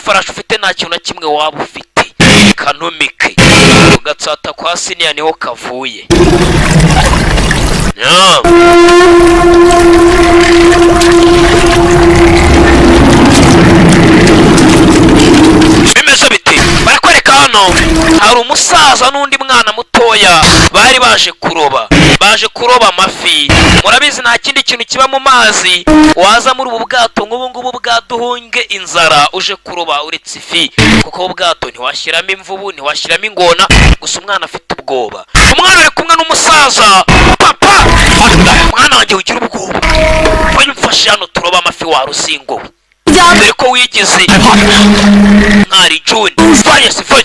Nta farashi ufite, nta kintu na kimwe waba ufite. Kanumike ugatsata kwa siniya niho kavuye. Yeah. Bimeze biti? Barakwereka hano hari umusaza n'undi mwana mutoya bari baje kuroba, baje kuroba amafi. Murabizi, nta kindi kintu kiba mu mazi waza muri ubu bwato nk'ubu ngubu bwa duhunge inzara uje kuroba uretse ifi, kuko ubu bwato ntiwashyiramo imvubu, ntiwashyiramo ingona. Gusa umwana afite ubwoba. Umwana ari kumwe n'umusaza. Papa, mwana wanjye, ugira ubwoba, vayo umfashe hano turoba amafi. Wa ruzingo we, dore ko wigize mwari Juni. Vayo si vayo.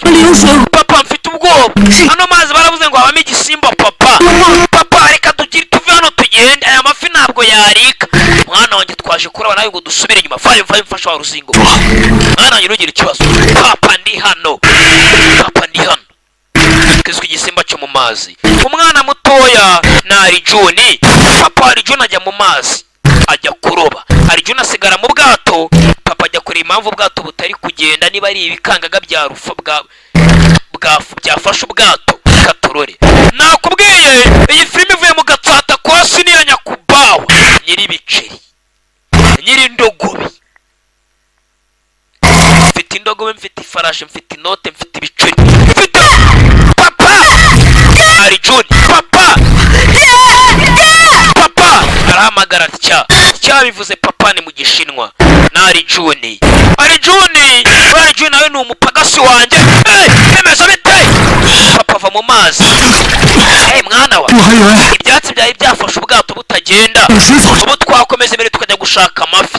Papa, mfite ubwoba, hano mazi baravuze ngo habamo igisimba. Papa, papa, reka tugire tuve hano tugende, aya mafi ntabwo yarika. Mwana wanjye, twaje kuroba nawe ngo dusubire inyuma? Vayo, vayo mfashe wa ruzingo. Mwana wanjye, ntugire ikibazo, papa ndi hano, papa ndi hano. Kizwi igisimba cyo mu mazi. Umwana mutoya ni Arijuni. Papa Arijuni ajya mu mazi, ajya kuroba. Arijuni asigara mu bwato. Papa ajya kureba impamvu ubwato butari kugenda, niba ari ibikangaga bya rufa bwa byafashe ubwato. Katorore, nakubwiye, iyi filime ivuye mu gatsata kwa siniya nyakubawa nyir'ibiceri, nyir'indogobe. Mfite indogobe, mfite ifarashi, mfite inote, mfite ibiceri, mfite papa Arijuni. Papa, papa, arahamagara atya. Tya bivuze papa ni mu Gishinwa. Na Arijuni, Arijuni, Arijuni nawe ni umupagasi wanjye. Hey, bimeze bite? Papa ava mu mazi. Hey, mwana wa, ibyatsi byari byafashe ubwato butagenda, ubu twakomeza imbere tukajya gushaka amafi.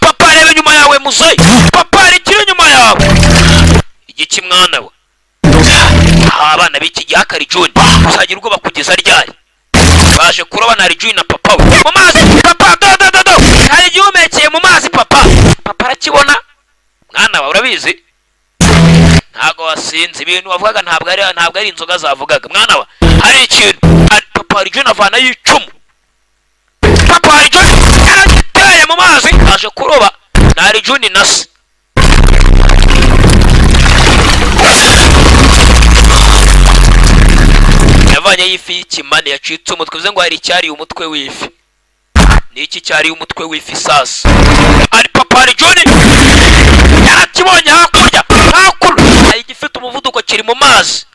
Papa, reba inyuma yawe muzehe. Papa, hari ikiri inyuma yawe. Igiki, mwana we? Aha, abana b'iki gihe. Akarijuni, uzagira ubwoba kugeza ryari? Baje kuroba na Arijuni na papa we mu mazi. Papa, do do do do, hari igihumekeye mu mazi. Papa, papa arakibona. Mwana wawe, urabizi ntabwo wasinze, ibintu wavugaga ntabwo ari inzoga zavugaga. Mwana wa, hari ikintu. Papa Arijuni avanayo icumu. Papa Arijuni yaragiteye mu mazi. Aje kuroba na Arijuni na se. Yavanyeyo ifi y'ikimane yacitse umutwe, bivuze ngo hari icyariye umutwe w'ifi. Ni iki cyariye umutwe w'ifi? Sasa ari papa Arijuni yarakibonye hakurya. Hakuno hari igifite umuvuduko kiri mu mazi.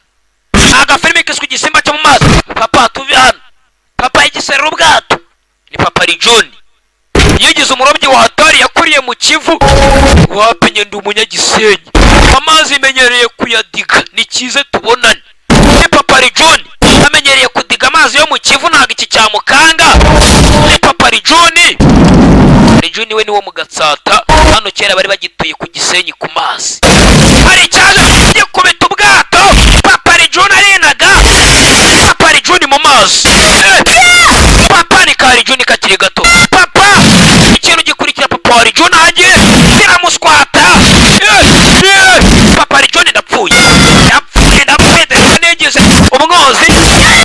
Agafilime kiswe igisimba cyo mu mazi. Papa, tuve hano. Papa yigiserera ubwato. Ni papa Arijuni, yigize umurobyi wa hatari, yakuriye mu Kivu. Wapenye, ndi umunyagisenyi, amazi menyereye kuyadiga, ni cyiza tubonane. Ni papa Arijuni, amenyereye kudiga amazi yo mu Kivu, ntabwo iki cyamukanga. Ni papa Arijuni. Arijuni we ni wo mu Gatsata. Hano kera bari bagituye ku Gisenyi ku mazi. Hari icyaje gikubita ubwato. Papa Arijuni arinaga. Papa Arijuni mu mazi. Eh, papa, ni ka Arijuni kakiri gato. Papa, ikintu gikurikira papa Arijuni ahagiye kiramuswata. Eh, eh, papa Arijuni, ndapfuye, ndapfuye, ndapfuye, dore nigize umwozi.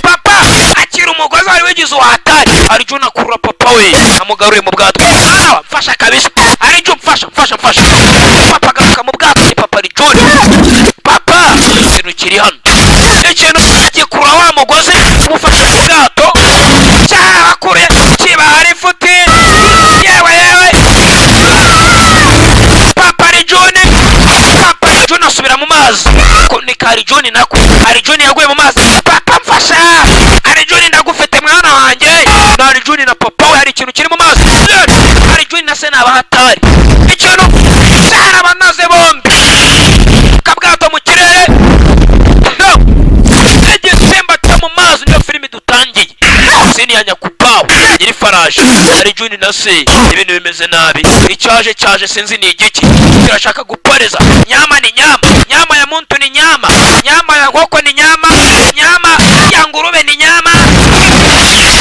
Papa akira umugozi wari wigize uwahatari. Arijuni akurura papa we, amugaruye mu bwato. Mwana wa, mfasha kabisa. Arijuni, mfasha, mfasha, mfasha. Papa agaruka mu bwato. Ni papa Arijuni. Papa, ikintu kiri hano, ikintu gikurura wa mugozi umufashe mu bwato cyabakure kibara ifuti. Yewe yewe, papa Arijuni, papa Arijuni asubira mu mazi. Ko ni Karijuni nako. Arijuni yaguye mu mazi. Papa, mfasha. Arijuni, ndagufite mwana wanjye. Na Arijuni na papa we, hari ikintu kiri mu mazi. Arijuni na se ni abahatari, ikintu cyarabamaze bombi. Kabwato mu kirere. No. Igisimba cyo mu mazi, niyo filimi dutangiye. Sini ya nyakubawe nyiri farashi Arijuni na se, ibintu bimeze nabi. Icyaje cyaje, sinzi ni igiki, kirashaka guporeza nyama. Ni nyama, nyama ya muntu, ni nyama, nyama ya nkoko, ni nyama, nyama ya ngurube, ni nyama.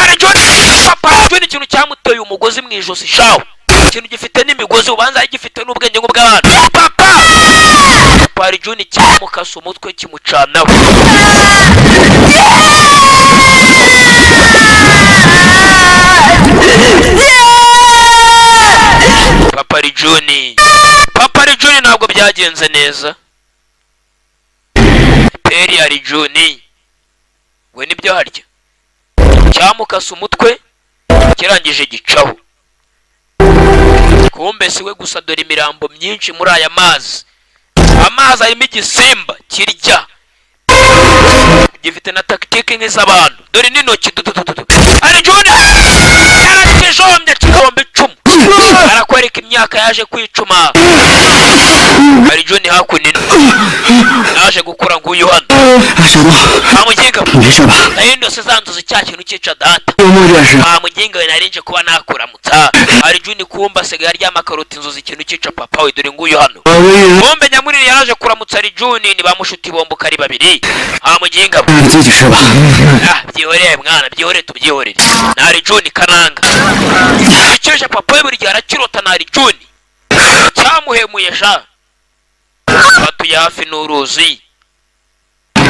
Arijuni, papa Arijuni, ikintu cyamuteye umugozi mu ijosi shawe. Ikintu gifite n'imigozi, ubanza gifite n'ubwenge nk'ubw'abantu. Papa, papa Arijuni cyamukase umutwe, kimucanaho. Papa Arijuni, papa Papa Juni, ntabwo byagenze neza. Peri ari Juni we nibyo harya cyamukase umutwe kirangije gicaho. Kumbe si we gusa, dore imirambo myinshi muri aya mazi. Amazi arimo igisimba kirya, gifite na tactique nk'iz'abantu. Dore n'intoki dudududu. Ari Juni yarakijombye, kijomba icumu, arakwereka imyaka yaje kwicuma. Ari Juni hakuno ino naje gukura. Nguyu hano. 啊，小东， Nta muginga. 你没事吧？ Nahindutse za nzozi, cya kintu cyica data. 幽默这是。 Nta muginga we, narinje kuba nakuramutsa. Ari Juni kumba asigaye aryama akarota inzozi, ikintu cyica papa we. Dore nguyu hano. 我以为 Bombe nyamuriri yaraje kuramutsa ari Juni, ni ba mushuti bombi uko ari babiri. Nta muginga we. 你自己吃吧。 Ah, byihorere mwana, byihorere, tubyihorere. Nari Juni kananga ikesha papa we, buri gihe arakirota. Nari Juni cyamuhemuye sha. Batuye hafi n'uruzi,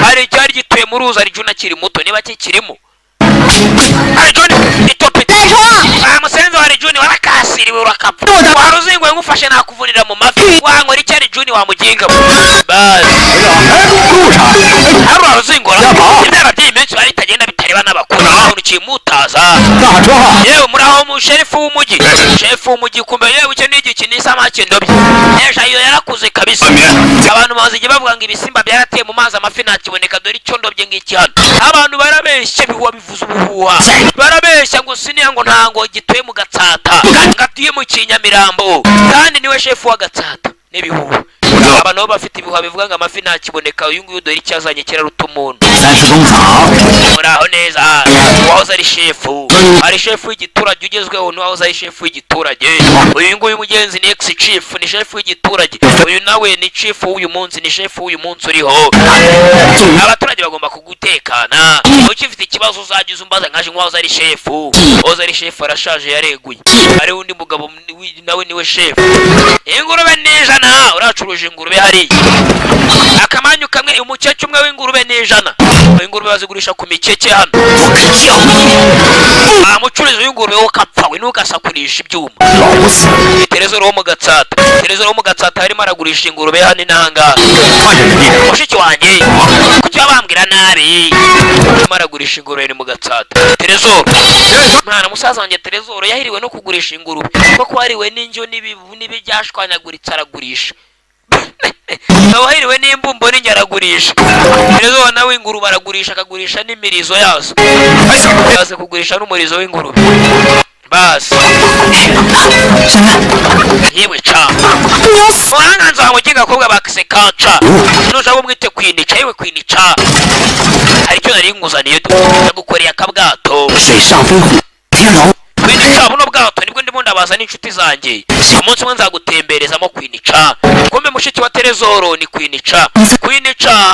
hari icyari gituye mu ruzi ari Juni akiri muto, niba kikirimo. Ari Juni itopite. Ah, musenzi wa Juni, warakasiriwe, urakapfa, wari uzinguye ngufashe nakuvunira mu mavi. Wankora icyo ari Juni wa muginga we. Basi. 裤衩。 Hari uruzingura ibyana by'iyi minsi biba bitagenda bitareba n'abakuru, ukuntu kimutaza. 大车。 Yewe, muri aho mu sherifu w'umujyi, shefu w'umujyi kumbe. Yewe, icyo ni igiki? Ni isamake ndobye esha. Iyo yarakuze kabisa. Abantu bamaze igihe bavuga ngo ibisimba byarateye mu mazi, amafi ntakiboneka. Dore icyo ndobye ngiki hano. Abantu barabeshya, bihuha bivuza ubuhuha, barabeshya ngo siniya ngo ntango gituye mu Gatsata, ngo atuye mu Kinyamirambo, kandi niwe shefu wa Gatsata. N'ibihuha, abantu bo bafite ibihuha bivuga ngo amafi ntakiboneka. Uyu nguyu dore icyo azanye kiraruta umuntu. 三十公草。 Muraho neza. Uwahoze ari shefu, ari shefu w'igiturage ugezweho n'uwahoze ari shefu w'igiturage. Uyu nguyu mugenzi ni ex chief, ni shefu w'igiturage. Uyu nawe ni chief w'uyu munsi, ni shefu w'uyu munsi uriho. Abaturage bagomba kugutekana. Ukifite ikibazo uzajya uza umbaza nkaje nk'uwahoze ari shefu. Uwahoze ari shefu arashaje, yareguye, hariho undi mugabo nawe niwe shefu. Ingurube ni 100, uracuruje ingurube hariya, akamanyu kamwe, umukeke umwe w'ingurube ni 100. Ingurube bazigurisha ku mikeke hano. Nta mucuruzi w'ingurube wo kapfa we, ntugasakurisha ibyuma. 老不死。 Terezoro wo mu Gatsata, Terezoro wo mu Gatsata arimo aragurisha ingurube hano inahangaha. 看着你弟弟。 Mushiki wanjye, kuki bambwira nabi? Arimo aragurisha ingurube, ni mu Gatsata Terezoro. Mwana, musaza wanjye Terezoro yahiriwe no kugurisha ingurube, kuko wariwe n'injyo n'ibyashwanyaguritse aragurisha, wahiriwe n'imbumbo n'injyo aragurisha. Terezoro nawe ingurube aragurisha, akagurisha n'imirizo yazo. Yaza kugurisha n'umurizo w'ingurube basi. 小兰， Yewe ca muhanganza wawe muginga, abakobwa bakise kanca, nushaka umwite kwinica. Yewe kwinica, hari icyo nari nkuzaniye, ndagukoreye akabwato. 水上飞虎，天龙。 Kwinica, buno bwato nibwo ndimo ndabaza n'inshuti zanjye, umunsi umwe nzagutemberezamo. Kwinica, kumbe mushiki wa Terezoro ni kwinica. Kwinica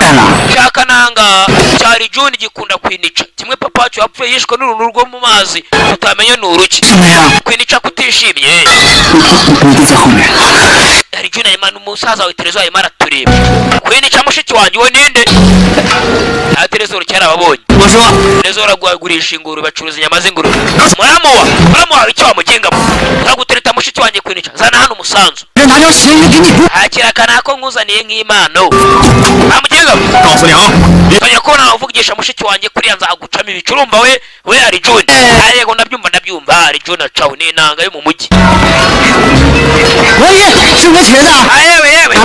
cya kananga cyari Juni gikunda kwinica kimwe. Papa wacu yapfuye yishwe n'uruntu rwo mu mazi utamenya ni uruki. 什么呀？ Kwinica, kutishimye? 你弟在后面。 Hari Juni arimo, umusaza wawe Terezoro arimo aratureba. Kwinica mushiki wanjye, uwo ninde? Nta Terezoro cyarababonye. 我说， Terezoro agurisha ingurube, bacuruza inyama z'ingurube. Muramuwa, muramuwa icyo wamugenga uragutereta mushiki wanjye kwinica, zana hano umusanzu. 这拿条咸鱼给你不？ Akira akanako nkuzaniye nk'impano amugenga. 告诉你啊，你 Tujya kubona uvugisha mushiki wanjye kuriya nzagucamo ibicu. Urumva we? We ari Juni. Yego, ndabyumva, ndabyumva. Ari Juni acaho ni inanga yo mu mujyi. 我爷是个茄子。 Ah, yewe yewe,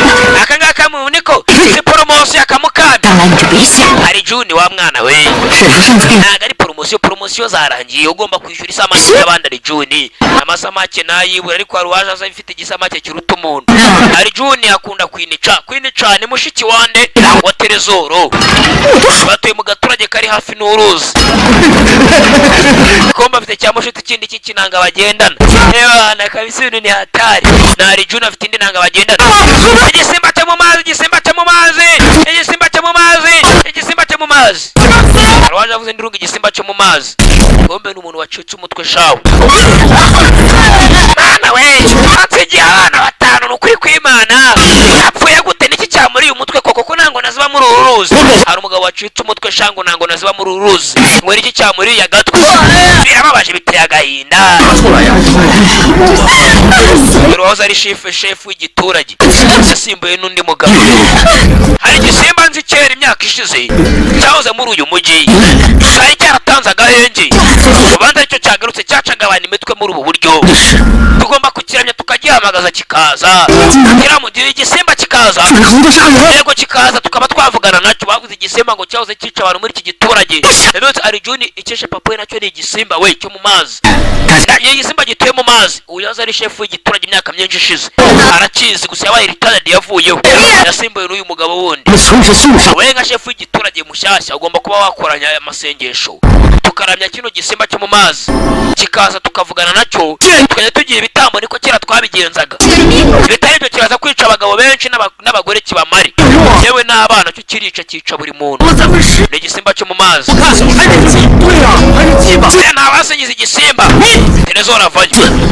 aka ngaka mu niko si poromosiyo akamukanda. 当然你就别想了， Ari Juni wa mwana we. 婶子上次给你 Ntabwo ari poromosiyo, poromosiyo zarangiye, ugomba kwishyura isamake y'abandi. Ari Juni amasamake nayibura, ariko hari uwaje aza ifite igisamake kiruta umuntu. Ari Juni akunda kwinica. Kwinica ni mushiki wande? Wa Terezoro. Batuye mu gaturage kari hafi n'uruzi. Komba afite cya mushuti kindi cy'ikinanga bagendana. Ebana kabisa, ibintu ni hatari. Na Ari Juni afite indi nanga bagendana. Igisimba cyo mu mazi, igisimba cyo mu mazi, igisimba cyo mu mazi, igisimba cyo mu mazi. Hari uwaje avuze ndirunga igisimba cyo mu mazi, kumbe ni umuntu wacitse umutwe shawe. Mwana we, ansigiye abana batanu, ni ukuri kw'Imana. Yapfuye gute? Niki cyamuriye umutwe koko, ko ntango naziba muri uru ruzi? ruzi. Hari umugabo wacitse umutwe shango, ntango naziba muri uru ruzi, ngo iki cyamuriye agatwe. Birababaje, biteye agahinda. 出来呀！ Dore wahoze ari chef w'igiturage yasimbuye n'undi mugabo. Hari igisimba nzi kera, imyaka ishize, cyahoze muri uyu mujyi, cyari cyaratanze agahenge. Ubanza aricyo cyagarutse, cyacaga abantu imitwe muri ubu buryo. Tugomba kukiramya, tukagihamagaza kikaza. Kiramugira igisimba kikaza. 这个猴子杀人！ Yego, kikaza tukaba twavugana nacyo. Bavuze igisimba ngo cyahoze cyica abantu muri iki giturage. Rero Arijuni ikeshe papa we nacyo ni igisimba we cyo mu mazi. Ni igisimba gituye mu mazi. Uyu yahoze ari shefu w'igiturage imyaka myinshi ishize, arakizi. Gusa yabaye retired, yavuyeho, yasimbuwe n'uyu mugabo wundi. 我们从此树上 Wowe nka shefu w'igiturage mushyashya ugomba kuba wakoranya aya masengesho, tukaramya kino gisimba cyo mu mazi, kikaza tukavugana nacyo, tukajya tugira ibitambo, niko kera twabigenzaga. Bitari ibyo kiraza kwica abagabo benshi n'abagore kibamare, yewe n'abana. Cyo kirica, cyica buri muntu. Ni igisimba cyo mu mazi. 看手还是鸡？对呀、还是鸡吧。 Nta basingiza igisimba. Terezora avayo,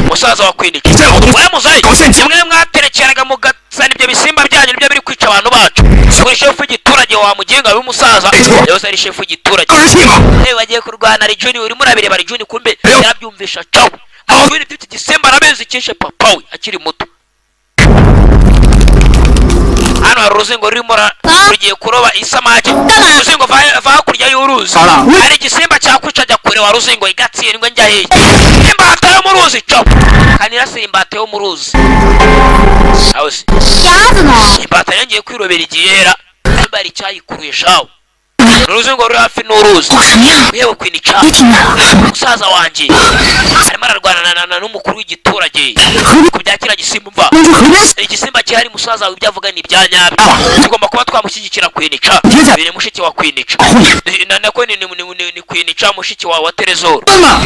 musaza wa Kwinica. We muzayi, mwe mwaterekeraga mugasana ibyo bisimba byanyu, nibyo biri kwica abantu bacu. Kuri shefu w'igiturage wa mugenga w'umusaza, yose ari shefu w'igiturage. 二十七吗？ Hey, bagiye kurwana. Rijuni urimo urabireba. Rijuni kumbe yarabyumvisha cawo. Rijuni by'iki gisimba arabizi, cyishe papa we akiri muto. Hano hari uruzingo rurimo rugiye kuroba isamaki. Uruzingo, va hakurya y'uruzi, hari igisimba cyakwica. Jya kure wa ruzingo, igatsindwe. Njya hehe? Imbata yo mu ruzi cawo kanirasira, imbata yo mu ruzi aho se? 鸭子呢？ Imbata yongeye kwirobera igihe yera, nimba hari icyayikuruye shawo. Uruzingo ruri hafi n'uruzi. 搞什么呀？ Yewe Kwinica, 别听了， musaza wanjye arimo ararwana n'umukuru w'igiturage ku bya kiriya gisimba. Mva, 那是河边。 igisimba gihari. Musaza wawe ibyo avuga ni ibya nyabyo, tugomba kuba twamushyigikira. Kwinica ni mushiki wa Kwinica. Nako ni Kwinica mushiki wawe wa Terezoro. 妈妈，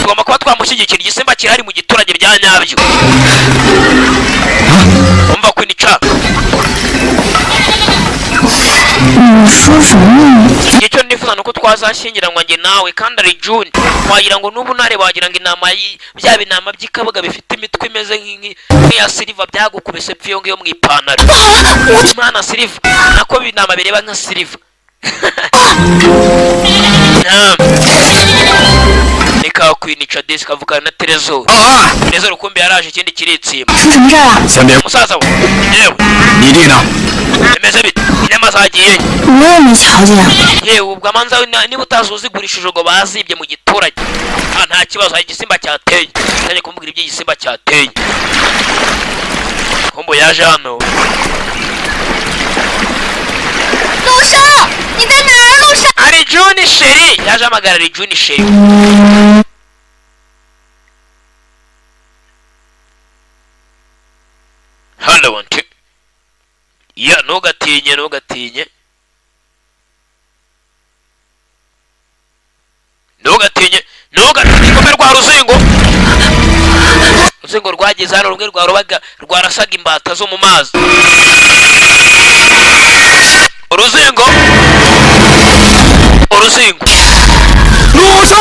Tugomba kuba twamushyigikira, igisimba kirahari mu giturage bya nyabyo. Umva Kwinica. 你说什么呢？ Icyo nifuza ni uko twazashyingiranwa njye nawe. Kandi ari June, wagira ngo n'ubu ntare, wagira ngo intama bya binama by'ikabuga bifite imitwe imeze nk'iya Silver byagukubise pfi iyo ngiyo mu ipantaro. Mwana Silver, nako binama bireba nka Silver. Naam. Reka Kwinica desi kavugana na Terezo. 啊， Terezo rukumbi yaraje, ikindi kiritsimba. 出什么事儿啊？ 先别， Musaza we, yewe. 你弟呢？ Bimeze bite? Inyama zagiye? 我也没瞧见。 Yewe, ubwo amanza niba utazi uzigurishije ngo bazibye mu giturage. Ah, nta kibazo, hari igisimba cyateye. Ntajya kumubwira iby'igisimba cyateye. Kumbo yaje hano. 陆生，你在哪儿？陆生， Ari Juni chéri, yaje amagara ari Juni chéri. Hano nti ya, ntugatinye, ntugatinye, ntugatinye, ntugatinye. Kome rwa ruzingo, uruzingo rwageze hano, rumwe rwarobaga, rwarasaga imbata zo mu mazi. Uruzingo, uruzingo. 陆少，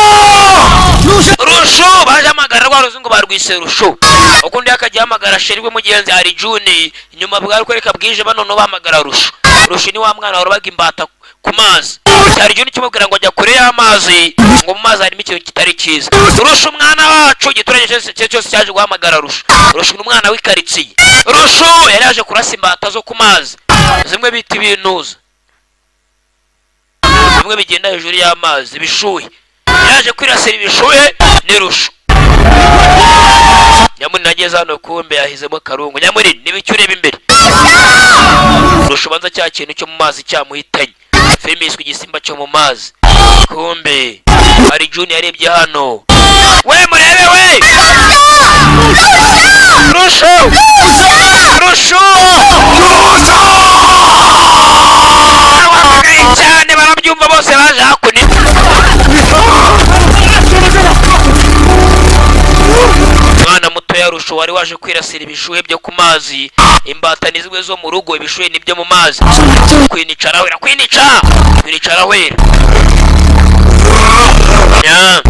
陆少， Rushu baje hamagara rwa ruzingo, barwise Rushu. Ukundi akajya ahamagara chéri we mugenzi hari Juni inyuma, bwari kwereka bwije bano no bahamagara Rushu. Rushu ni wa mwana warobaga imbata ku mazi. Cyari Juni kimubwira ngo ajya kure y'amazi, ngo mu mazi harimo ikintu kitari cyiza. Rushu umwana wacu, igiturage cyose cyose cyaje guhamagara Rushu. Rushu ni umwana w'ikaritsiye. Rushu yari yaje kurasa imbata zo ku mazi, zimwe bita ibintuza, bimwe bigenda hejuru y'amazi, ibishuhe. Yaje kwirasira ibishuhe, ni Rushu. Nyamunini ageze hano, kumbe yahizemo karungu. Nyamunini n'ibicyo ureba imbere? Rushu ubanza cya kintu cyo mu mazi cyamuhitanye. Filime yiswe Igisimba cyo mu mazi. Kumbe hari Juni yarebye hano. We murebe we, Rushu, Rushu, bahamagaye cyane, barabyumva bose, baje hakuno. Umwana muto yarusho wari waje kwirasira ibishuhe byo ku mazi. Imbata ni zimwe zo mu rugo, ibishuhe ni byo mu mazi. Kwinica arahwera, kwinica, kwinica arahwera. Nya.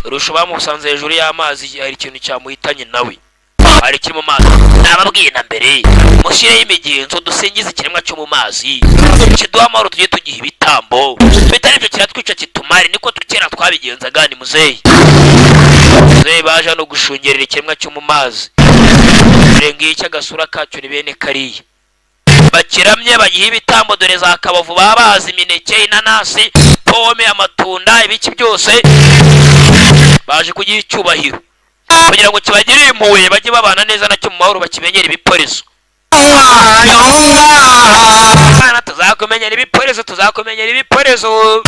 Rusho bamusanze hejuru y'amazi, hari ikintu cyamuhitanye nawe. Hari ikiri mu mazi. Nababwiye na mbere, mushyireho imigenzo, dusingize ikiremwa cyo mu mazi, kiduha amahoro, tujye tugiha ibitambo. Bitari ibyo kiratwica kitumare. Niko kera twabigenzaga. Ni muzeyi, muzeyi baje hano gushungerera ikiremwa cyo mu mazi. Dore ngiki agasura kacyo, ni bene kariya bakiramye, bagiha ibitambo. Dore za kabavu baba bazi, imineke, inanasi, pome, amatunda, ibiki byose. Baje kugiha icyubahiro kugira ngo kibagirire impuhwe, bajye babana neza nacyo mu mahoro, bakimenyere ibiporezo. Bana, tuzakumenyera ibiporezo, tuzakumenyera ibiporezo,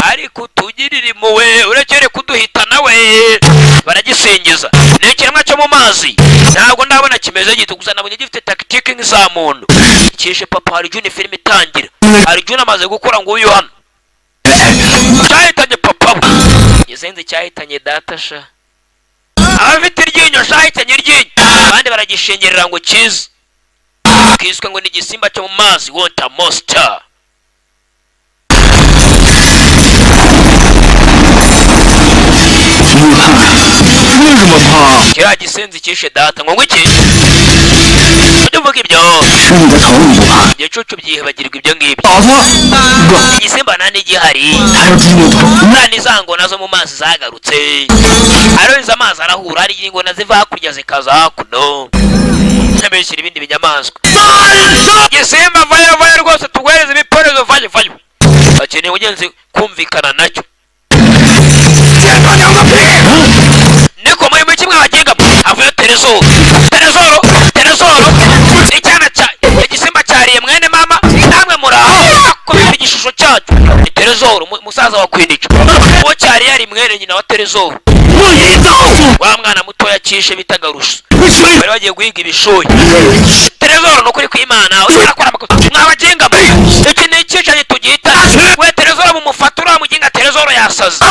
ariko utugirire impuhwe, urekere kuduhita nawe. Baragisingiza, ni ikiremwa cyo mu mazi. Ntabwo ndabona kimeze gito, gusa nabonye gifite tactique nk'iza muntu. Kishe papa Arjun. Filime itangira Arjun amaze gukura. Ngo uyu hano cyahitanye papa we, izinzi cyahitanye data sha. Abafite iryinyo, shahitanye iryinyo, abandi baragishengerera ngo kize. Kiswe ngo ni igisimba cyo mu mazi, water monster. 你怕？为什么怕？ Kiriya gisenzi kishe data. Ngo iki? Ujye uvuga ibyo. 吃你的头你不怕？ Igicucu byibagirwa ibyo ngibyo. 老子哥， Igisimba nta n'igihari. 他要猪牛头， Ziriya ni za ngona zo mu mazi zagarutse. Aroza amazi arahura, hari ingona ziva hakurya zikaza hakuno, abeshyira ibindi binyamaswa. Igisimba, vayo, vayo rwose, tuguhereze ibiporezo, vayo, vayo. Bakeneye ubugenzi kumvikana nacyo. 见他娘的屁！ Niko muri muri kimwe bagenga havuyo Terezoro, Terezoro, Terezoro. Icyana cya igisimba cyariye mwene mama, namwe muraho. Akubita igishusho cyacyo. Ni Terezoro, musaza wa Kwinica. Uwo cyari yari mwene nyina wa Terezoro. 我一刀 Wa mwana mutoya cyishe bitaga Rusha. 谁？ Bari bagiye guhiga ibishuyi. Terezoro, ni ukuri kw'Imana urakora amakosa. Mwabagenga mwe, iki ni icyicanyi tugihita. We Terezoro, mumufate uriya muginga. Terezoro yasaze,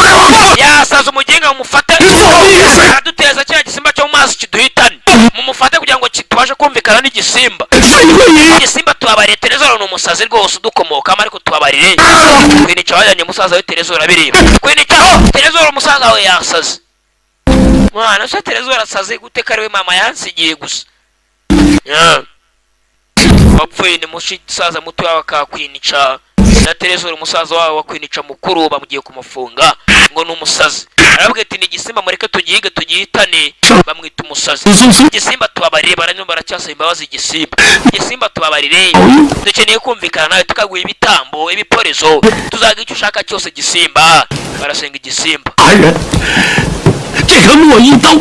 yasaze. Umuginga mumufate, araduteza kiriya gisimba cyo mu mazi kiduhitane. Mumufate kugira ngo tubashe kumvikana n'igisimba. 谁会赢？ Igisimba, tubabarire. Terezoro ni umusazi rwose udukomokamo, ariko tubabarire. Kwinica wajyanye musaza we Terezoro abireba. Kwinica, Terezoro, umusaza we yasaze. Mwana se, Terezoro asaze gute ko ari we mama yansigiye gusa? Yeah. Wapfuye ni musaza muto wawe akakwinica na Terezoro, umusaza wawe wakwinica mukuru. Bamugiye kumufunga ngo ni umusazi. Arababwira ati: "Ni igisimba, mureke tugihige tugihitane." Bamwita umusazi. Igisimba, tubabarire. Baranyuma baracyasaba imbabazi igisimba. Igisimba, tubabarire, dukeneye kumvikana nawe tukaguha ibitambo, ibiporezo, tuzaga icyo ushaka cyose. Gisimba, barasenga igisimba. 大人，这个莫一刀，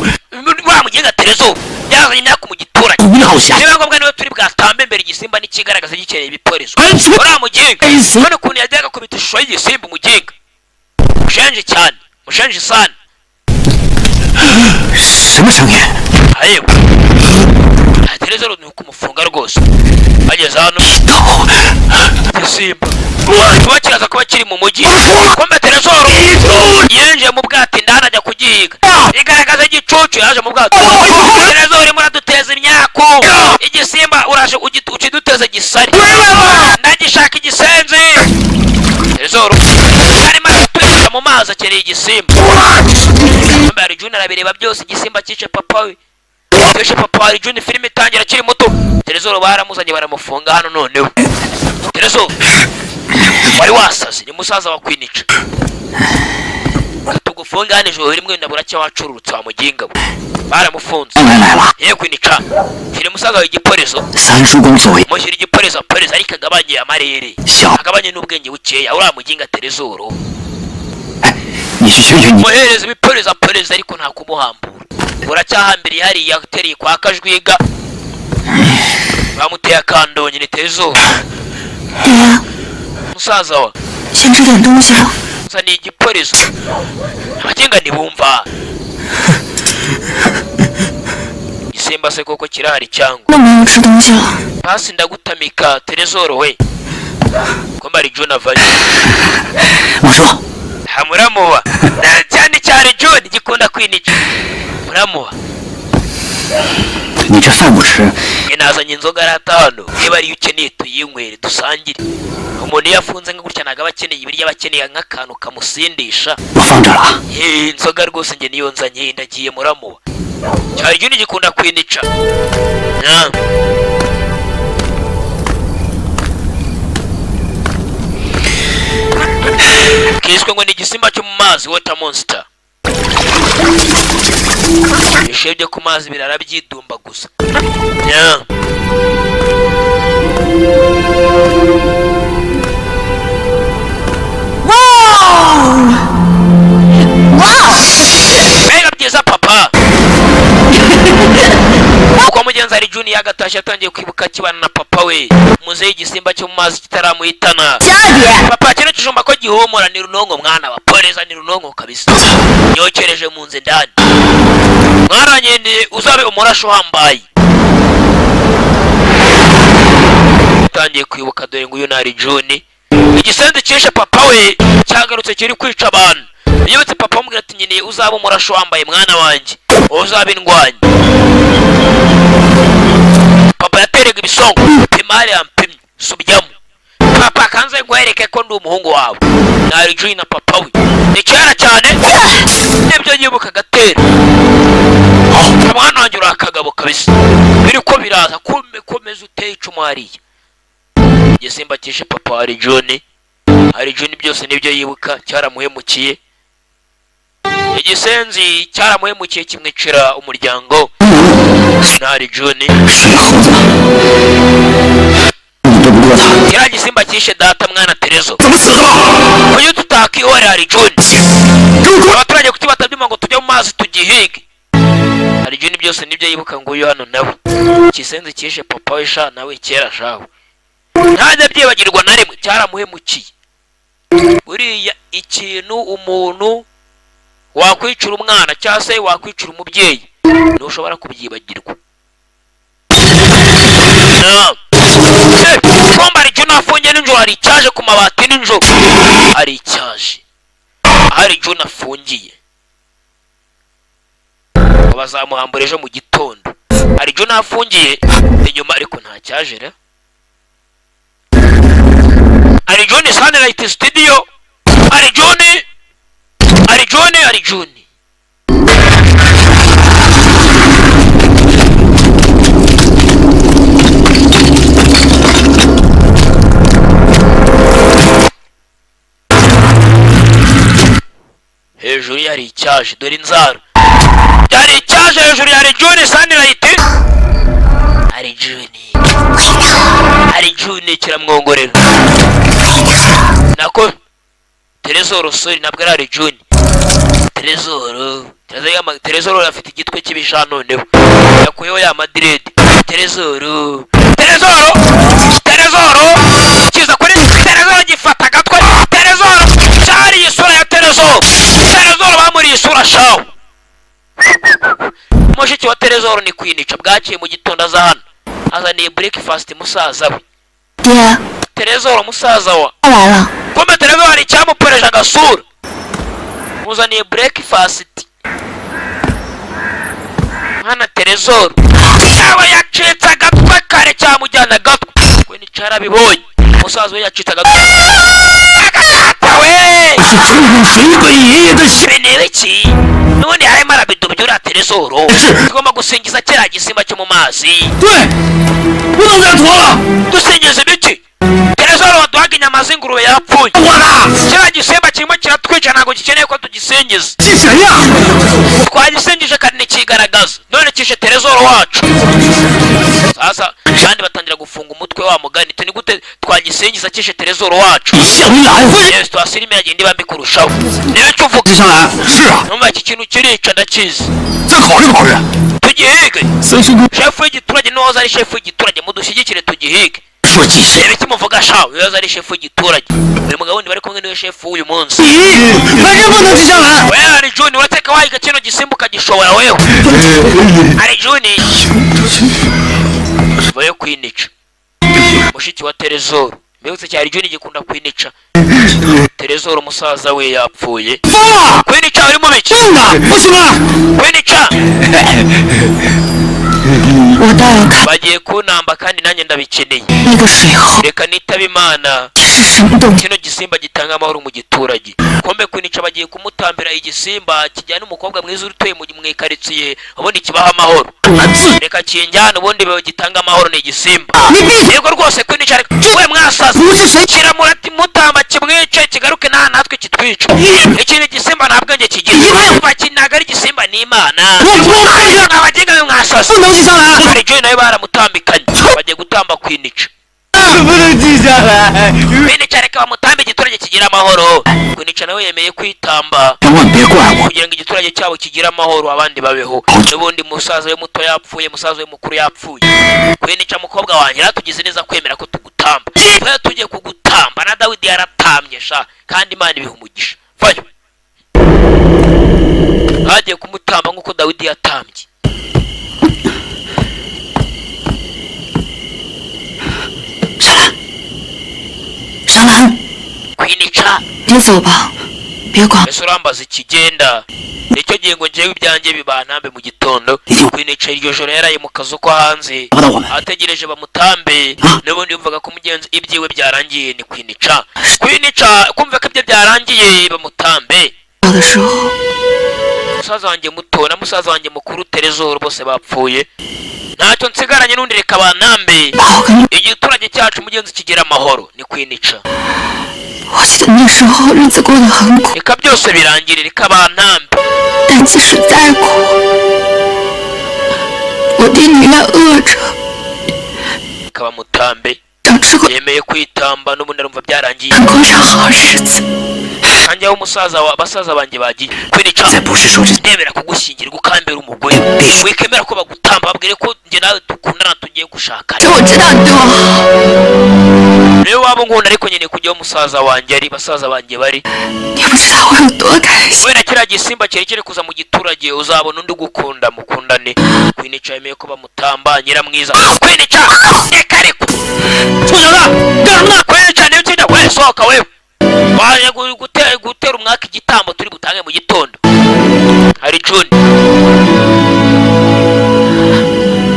Wa mugenga Terezo yazanye imyaka mu giturage. 吴老侠， Niba ngombwa niwe turi bwatambe imbere igisimba n'ikigaragaza gikeneye ibiporezo. 哎， Uriya mugenga, Ese. none ukuntu yajyaga akubita ishusho y'igisimba. Umugenga mushenje cyane, mushenje sana. 什么声音？ Ayewe Terezo, ni ukumufunga rwose. Bageze hano, 刀， igisimba kuba kiraza kuba kiri mu mujyi. Kumbe Terezoro yinjiye mu bwato indani, ajya kugihiga. Igaragaza igicucu, yaje mu bwato. Terezoro, urimo uraduteza imyaku. Igisimba uraje ukiduteza gisari. Ndagishaka igisenzi. Terezoro arimo aratwika mu mazi, akeneye igisimba. Kumbe Arjun arabireba byose. Igisimba cyice papa we, cyishe papa wa Arjun. Filime itangira akiri muto. Terezoro baramuzanye, baramufunga hano. Noneho Terezoro wari wasaze ni musaza wa Kwinica. Tugufunga hano ijoro rimwe, wenda buracya wacururutse wa muginga we. Baramufunze. 当然来了。 Ye Kwinica, shyira umusaza wawe igiporezo. 三叔公所为， Mushyira igiporezo aporezo, ariko agabanye amarere, 小， agabanye n'ubwenge bukeya uriya muginga Terezoro. 哎，你去劝劝你， Muhereza ibiporezo aporezo, ariko nta kumuhambura. Uracyahambiriye hariya atereye kwa Kajwiga, bamuteye akandonyi. Ni Terezoro. 爹， Musaza wa 先吃点东西吧。 Gusa ni igiporezo, abagenga ntibumva. Igisimba se koko kirahari cyangwa? 都没有吃东西了。 Pasi ndagutamika Terezoro we. Ko mari June avayo. 我说， Ha, muramuba Na cyane cyane John gikunda kwinica muramuba. 你这饭不吃， Njye nazanye inzoga arata hano, niba ariyo ukeneye tuyinywere dusangire. Umuntu iyo afunze nka gutya ntabwo aba akeneye ibiryo, aba akeneye nk'akantu kamusindisha. 我放这儿了啊。 Ye, inzoga rwose njye niyo nzanye, ndagiye muramuba. Cyari Juni gikunda kwinica. Yeah. Kiswe ngo ni igisimba cyo mu mazi, water monster. Ibishe byo ku mazi birara byidumba gusa. Yeah. Mbega byiza papa! Uko mugenzi ari Juni yagatashye, atangiye kwibuka akibana na papa we muzehe, igisimba cyo mu mazi kitaramuhitana. 12点， Papa, kino kijumba ko gihumura! Ni runonko mwana wa poleza, ni runonko kabisa, yokereje mu nzu indani. Mwaranyendeye, uzabe umurashi uhambaye. Utangiye kwibuka, dore nguyu nari Juni, igisenzi cyishe papa we cyagarutse kiri kwica abantu. Yibutse papa amubwira ati: "Nkeneye uzaba umurashi uhambaye, mwana wanjye, uzaba indwanyi." Papa yaterega ibisongo, pimari yampimye subyamo. Papa, kanze nkwereke ko ndi umuhungu wawe. Nari Juni na papa we ni kera cyane, nibyo yibuka agatera: "Mwana wanjye, uri akagabo kabisa." Biri ko biraza kumbe komeza uteye icumu hariya. Igisimba cyishe papa hari John, hari John, byose nibyo yibuka. Cyaramuhemukiye, igisenzi cyaramuhemukiye, kimwicira umuryango. Ntari John. 水猴子，你都不饿他， Kiriya gisimba cyishe data, mwana Terezo. 怎么死的吧？ Kuki tutakihorera hari John? 给我滚！ Abaturage kuki batabyuma ngo tujye mu mazi tugihige? Hari John, byose nibyo yibuka. Ngo uyu hano nawe igisenzi cyishe papa we sha, nawe kera shawe, ntajya abyibagirwa na rimwe, cyaramuhemukiye. Buriya ikintu umuntu wakwicura umwana cyangwa se wakwicura umubyeyi, ntushobora kubyibagirwa. Naam. Kumba hari Juna afungiye nijoro, hari icyaje ku mabati nijoro, hari icyaje hari Juna afungiye, ngo bazamuhambura ejo mu gitondo. Hari Juna afungiye inyuma, ariko nta cyaje ra. Hari Juni Sunlight Studio, hari Juni, hari Juni, hari Juni. Hejuru yari icyaje, dore inzara, yari icyaje hejuru, yari Juni Sunlight, hari Juni, hari Juni kiramwongorera. Nako Terezoro, sorry, ntabwo ari ari Juni, Terezoro. Terezoro afite igitwe cy'ibisha, noneho yakuyeho ya madirede. Terezoro, Terezoro, Terezoro kiza kuri Terezoro, gifata agatwe Terezoro, cyariye isura ya Terezoro. Terezoro bamuriye isura shawo. Mushiki wa Terezoro ni kwinica bwaciye mu gitondo, aza hano azaniye breakfast musaza we. 爹， Terezoro musaza wa 他来了。 Kumbe Terezoro hari icyamuporeje agasura, muzaniye breakfast. Mwana Terezoro yawe yacitse agatwe kare, cyamujyana agatwe we nica yarabibonye. Musaza we yacitse agatwe, agatata we. 是陈谷谁给爷爷的血？ Ibi ni ibiki? N'ubundi yarimo arabidubya uriya Terezoro. Tugomba gusingiza kiriya gisimba cyo mu mazi. 对，不能再拖了， Dusingiza ibiki? Terezoro waduhaga inyama z'ingurube yapfuye. 我的 Kiriya gisimba kirimo kiratwica, ntabwo gikeneye ko tugisingiza. 是谁呀？ Twagisingije kandi ntikigaragaza, none kishe Terezoro wacu. Sasa kandi batangira gufunga umutwe wa mugani ni gute twagisingiza kishe Terezoro wacu? 你向你来， Yewe, situation irimo iragenda iba mbi kurushaho, niba icyo uvuga. 接下来是啊， Numva iki kintu kirica, ndakizi. 再考虑考虑。 Tugihige. 三叔公 Shefu w'igiturage, niwoza ari shefu w'igiturage, mudushyigikire tugihige. 说几谁？ Reba icyo muvuga sha, wibaza ari shefu w'igiturage. Uyu mugabo wundi bari kumwe niwe shefu w'uyu munsi. 你反正不能接下来。 Wewe ari Juni, urateka wahiga kino gisimba ukagishobora? Wewe ari Juni vayo kwinica. Mushiki wa Terezoro, mbibutse, cyari Juni gikunda kwinica. Terezoro musaza we yapfuye. 疯了， Kwinica uri mu biki? 硬的，不行了。 Kwinica. 我倒要看 Bagiye kunamba kandi nanjye ndabikeneye. 那个水猴 Reka nitabe Imana, 是什么东西。 kino gisimba gitanga amahoro mu giturage. Kombe kwinica bagiye kumutambira igisimba kijyana umukobwa mwiza utuye mu ikaritsiye, ubundi kibaha amahoro. 难自 Reka kinjyana, ubundi gitanga amahoro ni igisimba. 你闭嘴！ Yego rwose kwinica, reka we mwasaze. 不是谁 Kiramurati mutamba kimwice kigaruke nta natwe kitwica. Iki ni igisimba, nta bwenge kigira. Kuva ki ntabwo ari igisimba, ni Imana. 我不看着， Abagenga mwasaze. 不能记下来。 Hari Joy nawe baramutambikanye, bagiye gutamba kwinica. 不能记下来。 Kwinica reka bamutambe igiturage kigira amahoro. Kwinica nawe yemeye kwitamba 千万别怪我。 kugira ngo igiturage cyabo kigire amahoro, abandi babeho. N'ubundi musaza we muto yapfuye, musaza we mukuru yapfuye. Kwinica mukobwa wanjye, ratugize neza kwemera ko tugutamba. Twe tugiye kugutamba na Dawidi yaratambye sha, kandi Imana ibiha umugisha. Vayo bagiye kumutamba nk'uko Dawidi yatambye. 小兰，小兰， Kwinica, 你走吧，别管。 Ese urambaza ikigenda nicyo gihe ngo njyewe ibyanjye bibantambe mu gitondo? Kwinica iryo joro yaraye mu kazu ko hanze 找不到我们， ategereje bamutambe. N'ubundi yumvaga ko mugenzi ibyiwe byarangiye. Ni kwinica, kwinica kumva ko ibye byarangiye, bamutambe. 小的时候， Musaza wanjye muto na musaza wanjye mukuru Terezoro bose bapfuye, ntacyo nsigaranye n'undi, reka bantambe, 把我跟 igiturage cyacu mugenzi kigira amahoro. Ni kwinica. 我记得那时候日子过得很苦， Reka byose birangire, reka bantambe. 但即使再苦，我爹宁愿饿着， Reka bamutambe. 想吃个 Yemeye kwitamba, n'ubundi arumva byarangiye. 能过上好日子。 Kanjye aho umusaza wa basaza banjye bagiye, kwinica, 在不是说这 ndemera kugushyingirwa ukambera umugore. Wikemera ko bagutamba, babwire ko njye nawe dukundana, tugiye gushakana. 我知道你对我好， Niyo waba unkunda, ariko nkeneye kujya aho musaza wanjye ari, basaza banjye bari. 你不知道我有多开心。 Wenda kiriya gisimba kirekire kuza mu giturage, uzabona undi ugukunda, mukundane. Kwinica yemeye ko bamutamba. Nyiramwiza, kwinica reka ariko 臭小子，干什么呢？ Kwinica niyo utsinda we, sohoka wewe, waje gutera umwaka igitambo turi butange mu gitondo. Hari Juni.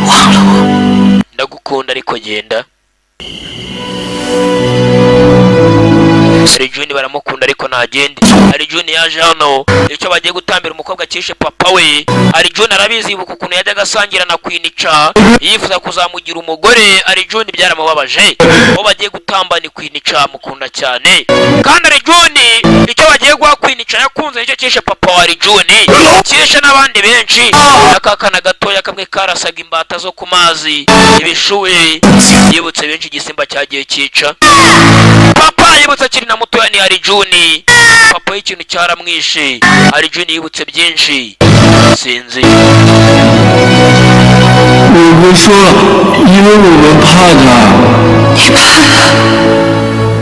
忘了我， Ndagukunda ariko genda. Hari Juni, baramukunda ariko ntagende. Hari Juni yaje hano, icyo bagiye gutambira umukobwa cyishe papa we. Hari Juni arabizi, yibuka ukuntu yajyaga asangira na Kwinica, yifuza kuzamugira umugore. Hari Juni byaramubabaje. Uwo bagiye gutamba ni Kwinica, mukunda cyane. Kandi hari Juni icyo bagiye guha Kwinica yakunze nicyo cyishe papa wa hari Juni, cyishe n'abandi benshi. Akakana gatoya kamwe karasaga imbata zo ku mazi, ibishuhe. Yibutse benshi igisimba cyagiye cyica papa, yibutse akiri na mutoya. Ni hari Juni, papa y'ikintu cyaramwishe. Hari Juni yibutse byinshi, sinzi. 我不说了，因为我们怕他。 你怕他？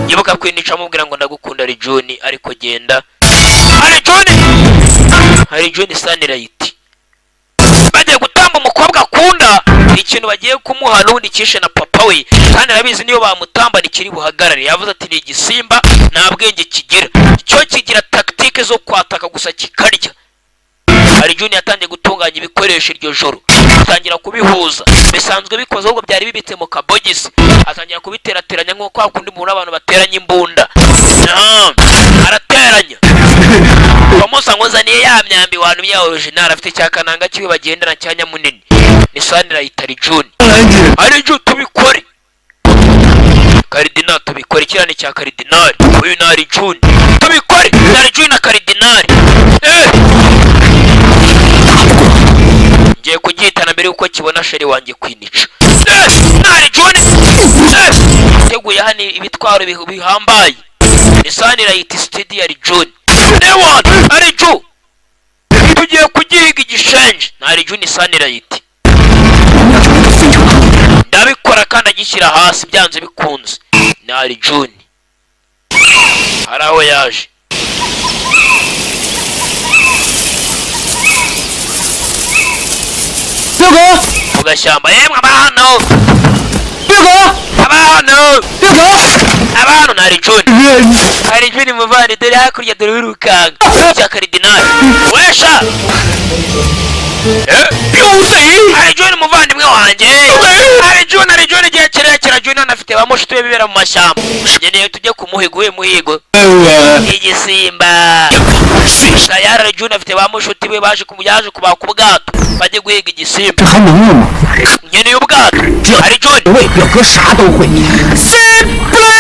Yibuka kwinica amubwira ngo ndagukunda hari Juni, ariko genda. Hari Juni, hari Juni Sunlight bagiye gutamba umukobwa akunda, ikintu bagiye kumuha n'ubundi cyishe na papa we, kandi arabizi niyo bamutamba ntikiri buhagarare. Yavuze ati ni igisimba, nta bwenge kigira, cyo kigira tactique zo kwataka gusa kikarya. Hari Juni yatangiye gutunganya ibikoresho iryo joro, atangira kubihuza bisanzwe bikoze, ahubwo byari bibitse mu kabogisi, atangira kubiterateranya nk'uko kwa kundi mubona abantu bateranya imbunda. Naam, arateranya bamusa ngo nzaniye ya myambi wantu ya original. Afite cya kananga kiwe bagendana cya nyamunini, ni Sunlight. Ari Juni, ari Juni, tubikore Karidinali, tubikore. Kiriya ni cya Karidinali, uyu ni ari Juni, tubikore. Ni ari Juni na Karidinali. Eh! Ngiye kugihitana mbere yuko kibona chérie wanjye kwinica. Eh! Nari Juni. Eh! Teguye hano ibitwaro bihambaye. Ni Sunlight Studio, ari Juni Ewan, ari Ju tugiye kugihiga igishenje. Nari Juni Sunlight. 我们要成为一个非常好的人。 Ndabikora kandi agishyira hasi byanze bikunze. Nari Juni hari aho yaje. 六狗， Mu gashyamba, yemwe abahano, 六狗， abahano, 六狗， abahano. Nari Juni, hari Juni muvandi, dore hakurya, dore wirukanka cya Karidinali wesha. Eh? 表弟， Arjun, umuvandimwe wanjye Arjun, Arjun, igihe kirekire Arjun anafite ba mushuti be bibera mu mashyamba. Nkeneye tujye kumuhiga uwe muhigo, igisimba. Tayari Arjun afite ba mushuti be baje yaje kubaka ubwato, bajye guhiga igisimba. 这还能用吗？ Nkeneye ubwato, Arjun. 喂，表哥啥都会。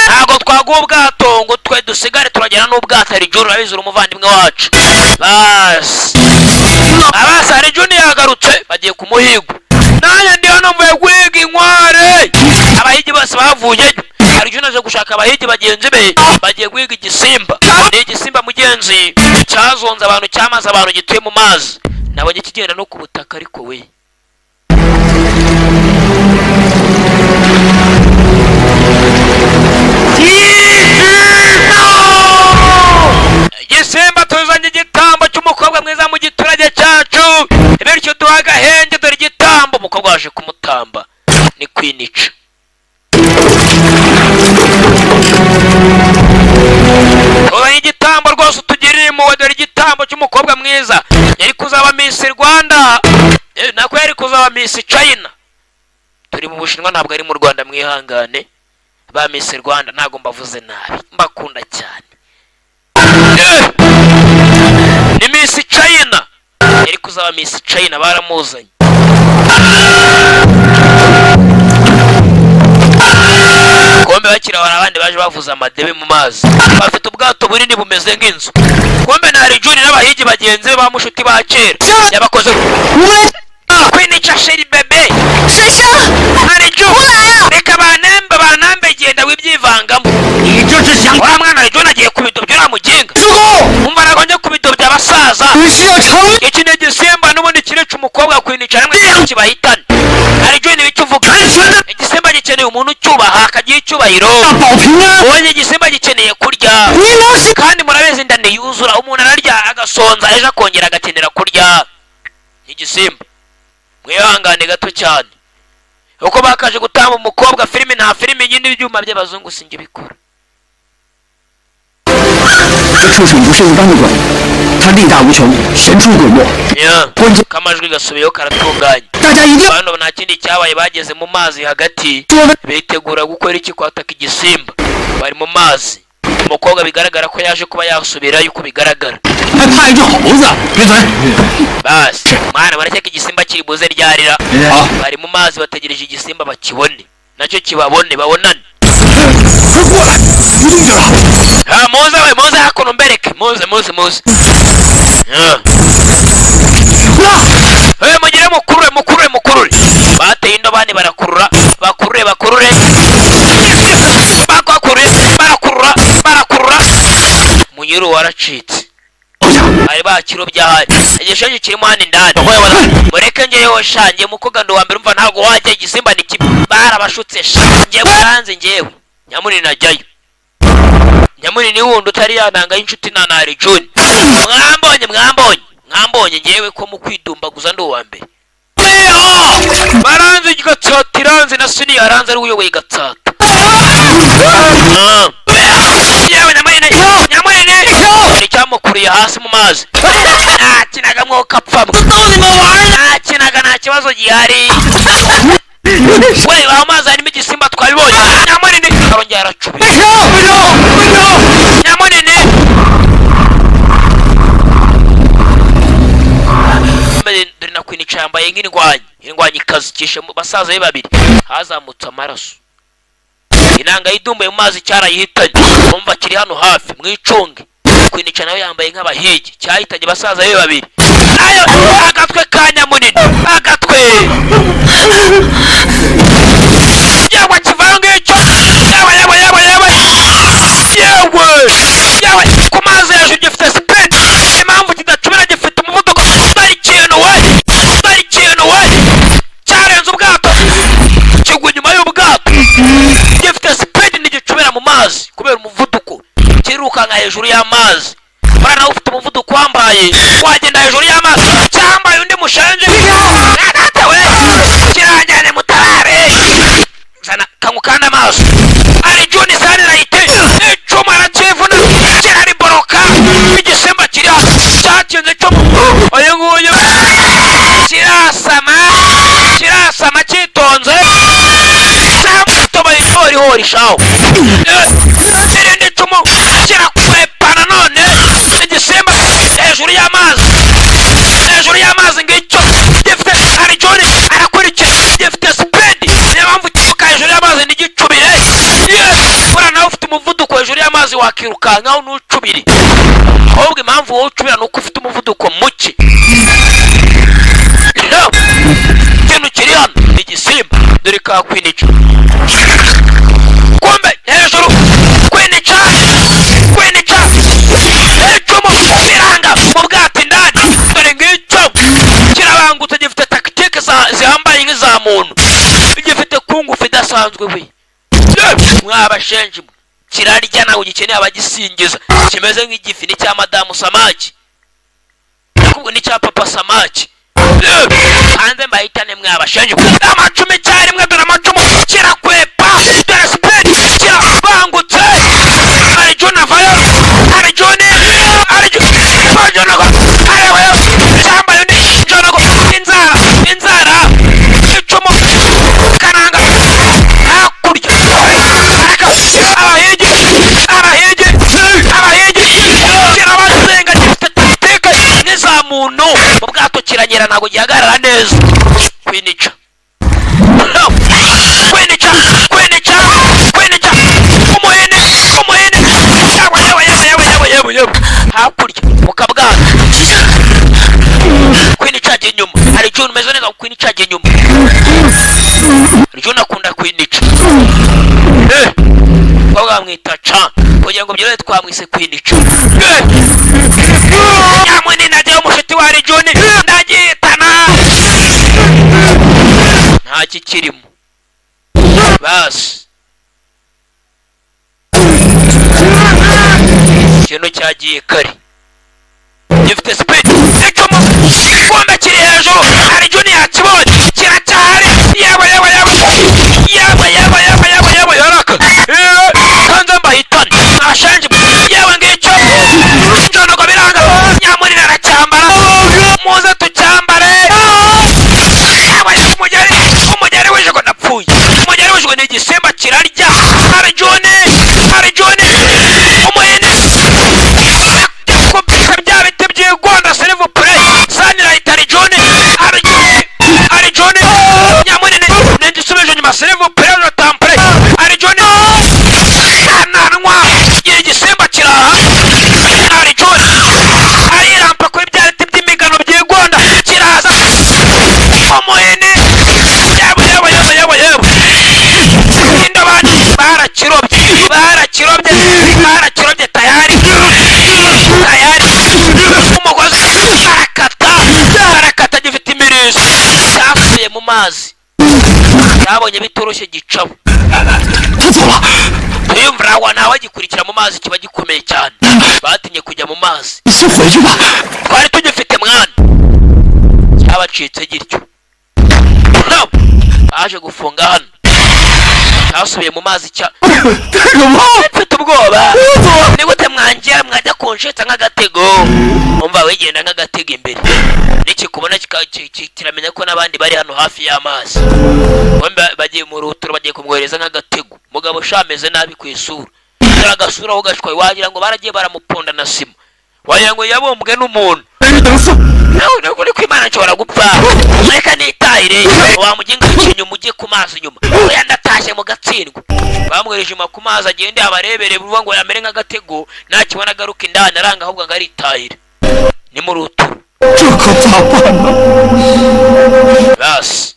Ntabwo twaguha ubwato ngo twe dusigare, turagenda n'ubwato. Arjun, urabizi uri umuvandimwe wacu. Basi abasi, Arjun yagarutse, bagiye kumuhiga. Nanjye ndi hano mvuye guhiga inkware. Abahigi bose bavuyeyo. Arjun aje gushaka abahigi bagenzi be, bagiye guhiga igisimba. Ni igisimba mugenzi cyazonze abantu, cyamaze abantu, gituye mu mazi. Nabonye kigenda no ku butaka, ariko we igisimba. Tuzanye igitambo cy'umukobwa mwiza mu giturage cyacu, bityo duha agahenge. Dore igitambo. Umukobwa waje kumutamba ni kwinica. Tuzanye igitambo rwose, utugirire impuhwe. Dore igitambo cy'umukobwa mwiza yari kuzaba Miss Rwanda. Nako yari kuzaba Miss China. Turi mu Bushinwa, ntabwo ari mu Rwanda. Mwihangane ba Miss Rwanda, ntabwo mbavuze nabi, mbakunda cyane. Ni Miss China, yari kuzaba Miss China, baramuzanye. Kombe bakira hari abandi baje bavuza amadebe mu mazi, bafite ubwato bunini bumeze nk'inzu. Kombe na Arjun n'abahigi bagenzi be ba mushuti ba kera yabakoze. Kwinica, chéri, bébé. 水生， Arjun, reka banambe banambe, genda wibyivangamo. 你这是想 Uriya mwana Arjun agiye kubidobya uriya muginga. 住口！ Umva, ntabwo njya kubidobya abasaza. 你是要成 Iki ni igisimba n'ubundi kirica umukobwa kwinica rimwe kibahitane. Arjun, ibicyo uvuga, igisimba gikeneye umuntu ucyubaha, akagiha icyubahiro. 大保平安？ Ubonye igisimba gikeneye kurya. 你能是 Kandi murabizi, inda ntiyuzura. Umuntu ararya agasonza, ejo akongera agakenera kurya. Igisimba, mwihangane gato cyane, uko bakaje gutamba umukobwa. Filimi nta filimi nyine, ibyuma by'abazungu sinjye bikora. 这畜生不是一般的鬼，他力大无穷，神出鬼没。 Yeah. 关键 Kamajwi gasubiyeho karatunganye. 大家一定要 Bano nta kindi cyabaye, bageze mu mazi hagati, 多问。 bitegura gukora iki? Kwataka igisimba. Bari mu mazi. Umukobwa bigaragara ko yaje kuba yasubirayo, uko bigaragara. 还怕一只猴子？闭嘴！ Basi mwana, barakeka igisimba kiri buze ryarira. 好， Bari mu mazi, bategereje igisimba bakibone, nacyo kibabone, babonane. 快过来，有动静了！ Ha, muze we, muze hakuno mbereke, muze muze muze. Ah. Eh, mugire mukurure, mukurure, mukurure. Bateye indobani, barakurura, bakurure, bakurure, bakurure, barakurura, barakurura. Munyuru waracitse, bari bakirobye. Ahari igishenyi kirimo hano indani. Mureke ngeyeho sha, ngiye mukoga, ndi uwa mbere. Umva, ntabwo wajya, igisimba ni kibi, barabashutse sha. Ngewe hanze, ngewe nyamunini ajyayo. Nyamunini wundi utari yananga y'inshuti na Narijuni. Mwambonye, mwambonye, mwambonye ngewe ko mu kwidumbaguza ndi uwa mbere. Baranze Gatsata, iranze na sini yaranze, ari uyoboye Gatsata. Ah. Yewe nyamunini, nyamunini hari icyamukuriye hasi mu mazi. Ntakinaga mwuka apfamwe, ntakinaga, nta kibazo gihari. We, aho mazi harimo igisimba, twabibonye. Nyamunini arongera aracubira. Nyamunini dore na kwinica yambaye nk'indwanyi, indwanyi ikazi kishe mu basaza be babiri. Hazamutse amaraso, inanga yidumbuye mu mazi, cyarayihitanye. Umva, kiri hano hafi, mwicunge. Kwinica nawe yambaye nk'abahigi, cyahitanye basaza be babiri. Ayo agatwe ka nyamunini, agatwe yewe kivayo ngicyo. Yewe, yewe, yewe, yewe, yewe, yewe, ku mazi hejuru gifite speed. Impamvu kidacubira, gifite umuvuduko. Dore ikintu we, dore ikintu we, cyarenze ubwato, kigwa inyuma y'ubwato. Gifite speed, ntigicubira mu mazi kubera umuvuduko, kirukanka hejuru y'amazi. Buriya nawe ufite umuvuduko wambaye, wagenda hejuru y'amazi. Cyambaye undi mushenje. Data we, kiranjyane, mutabare. Zana kangukanda amaso. Ari juni sanirayite icuma arakivuna, kirariboroka. Igisimba kiri hano cyakinze cyo, uyu nguyu. Irindi cumu kirakwepa nanone. Igisimba hejuru y'amazi, hejuru y'amazi ngicyo gifite. Arijoni arakurikira, gifite speed, niyo mpamvu kiruka hejuru y'amazi ntigicubire. Buriya nawe ufite umuvuduko hejuru y'amazi wakirukankaho ntucubire. Ahubwo impamvu wowe ucubira ni uko ufite umuvuduko muke. Ikintu kiri hano ni igisimba, dore ka kwinica. Kumbe hejuru kwinica, kwinica icumu biranga mu bwato indani. Dore ngicyo kirabangutse, gifite tactique zihambaye nk'iza muntu, gifite kungufu idasanzwe. We mwabashenji mwe, kirarya ntabwo gikeneye abagisingiza, kimeze nk'igifi. Ni cya madamu Samaki, nakubwo ni cya papa Samaki. Hanze mbahitane mwabashenji. Amacumu icyarimwe, dore amacumu, kirakwepa, dore speed, kirabangutse. Arijuni avayo, Arijuni, Arijuni, Arijuni arebayo, cyambaye undi njonogo, inzara, inzara, icumu karanga hakurya. Araka abahigi, abahigi, abahigi, kirabasenga, gifite tactique nk'iza muntu. Mu bwato kiranyera, ntabwo gihagarara neza. Kwinica, kwinica, kwinica, kwinica, umuhini, umuhini, yewe yewe yewe yewe yewe yewe yewe. Hakurya mu kabwato kwinica ajya inyuma. Hari icyuma umeze neza, kwinica ajya inyuma. Arjun akunda kwinica. Umukobwa bamwita ca kugira ngo byorohe, twamwise kwinica. Nyamunini ajyaho, umushuti wa Arjun, ndagihitana nta kikirimo. Basi ikintu cyagiye kare, gifite speed. Icumu igikombe kiri hejuru, Arjun yakibonye, kiracyahari. Yewe yewe yewe yewe yewe yewe yewe yewe, yaraka kanze mbahitane nashenje. Yewe ngicyo njonogo biranga, nyamunini aracyambara, muze tucyambare. Yewe, umugeri, umugeri w'ijiko, ndapfuye. Umugeri w'ijiko ni igisimba kirarya. Arjuni, Arjuni, umuhini kubita bya biti byigonda, s'il vous plaît, sanirayiti. Arjuni, Arjuni, Arjuni, nyamunini ni igisubije inyuma, s'il vous plaît, je t'en prie. Arjuni kananwa igihe igisimba kiraha. Arjuni arirampa kuri bya biti by'imigano byigonda, kiraza umuhini. Yewe yewe yewe yewe yewe, indobani barakirobye, barakirobye, barakirobye, tayari tayari. Umugozi barakata, barakata, gifite imirizo, cyasubiye mu mazi, cyabonye bitoroshye gicaho. 他走了， Tuyumvira wa ntawe agikurikira mu mazi, kiba gikomeye cyane, batinye kujya mu mazi. 你先回去吧。 Twari tugifite mwana, cyabacitse gityo. No! Baje gufunga hano, cyasubiye mu mazi cya 太可怕了！ Mfite ubwoba, ni gute mwangira mwajya kunshitsa nk'agatego? Umva, wigenda nk'agatego imbere, nikikubona kiramenya ko n'abandi bari hano hafi y'amazi. Bombi bagiye mu ruturo, bagiye kumwohereza nk'agatego. Mugabo sha ameze nabi ku isura, dore agasura aho gashwaye, wagira ngo baragiye baramuponda na sima, wagira ngo yabumbwe n'umuntu. 没等死。 Nawe ntabwo uri kwimana, nshobora gupfa, reka nitahire. Wamuginga inyuma, ujye ku mazi inyuma. Oya, ndatashye mu gatsindwa. Bamwohereje inyuma ku mazi, agende abarebere vuba ngo yamere nk'agatego, nakibona agaruka indani. Aranga ahubwo ngo aritahire, ni mu ruturo. 这可咋办呢？ Basi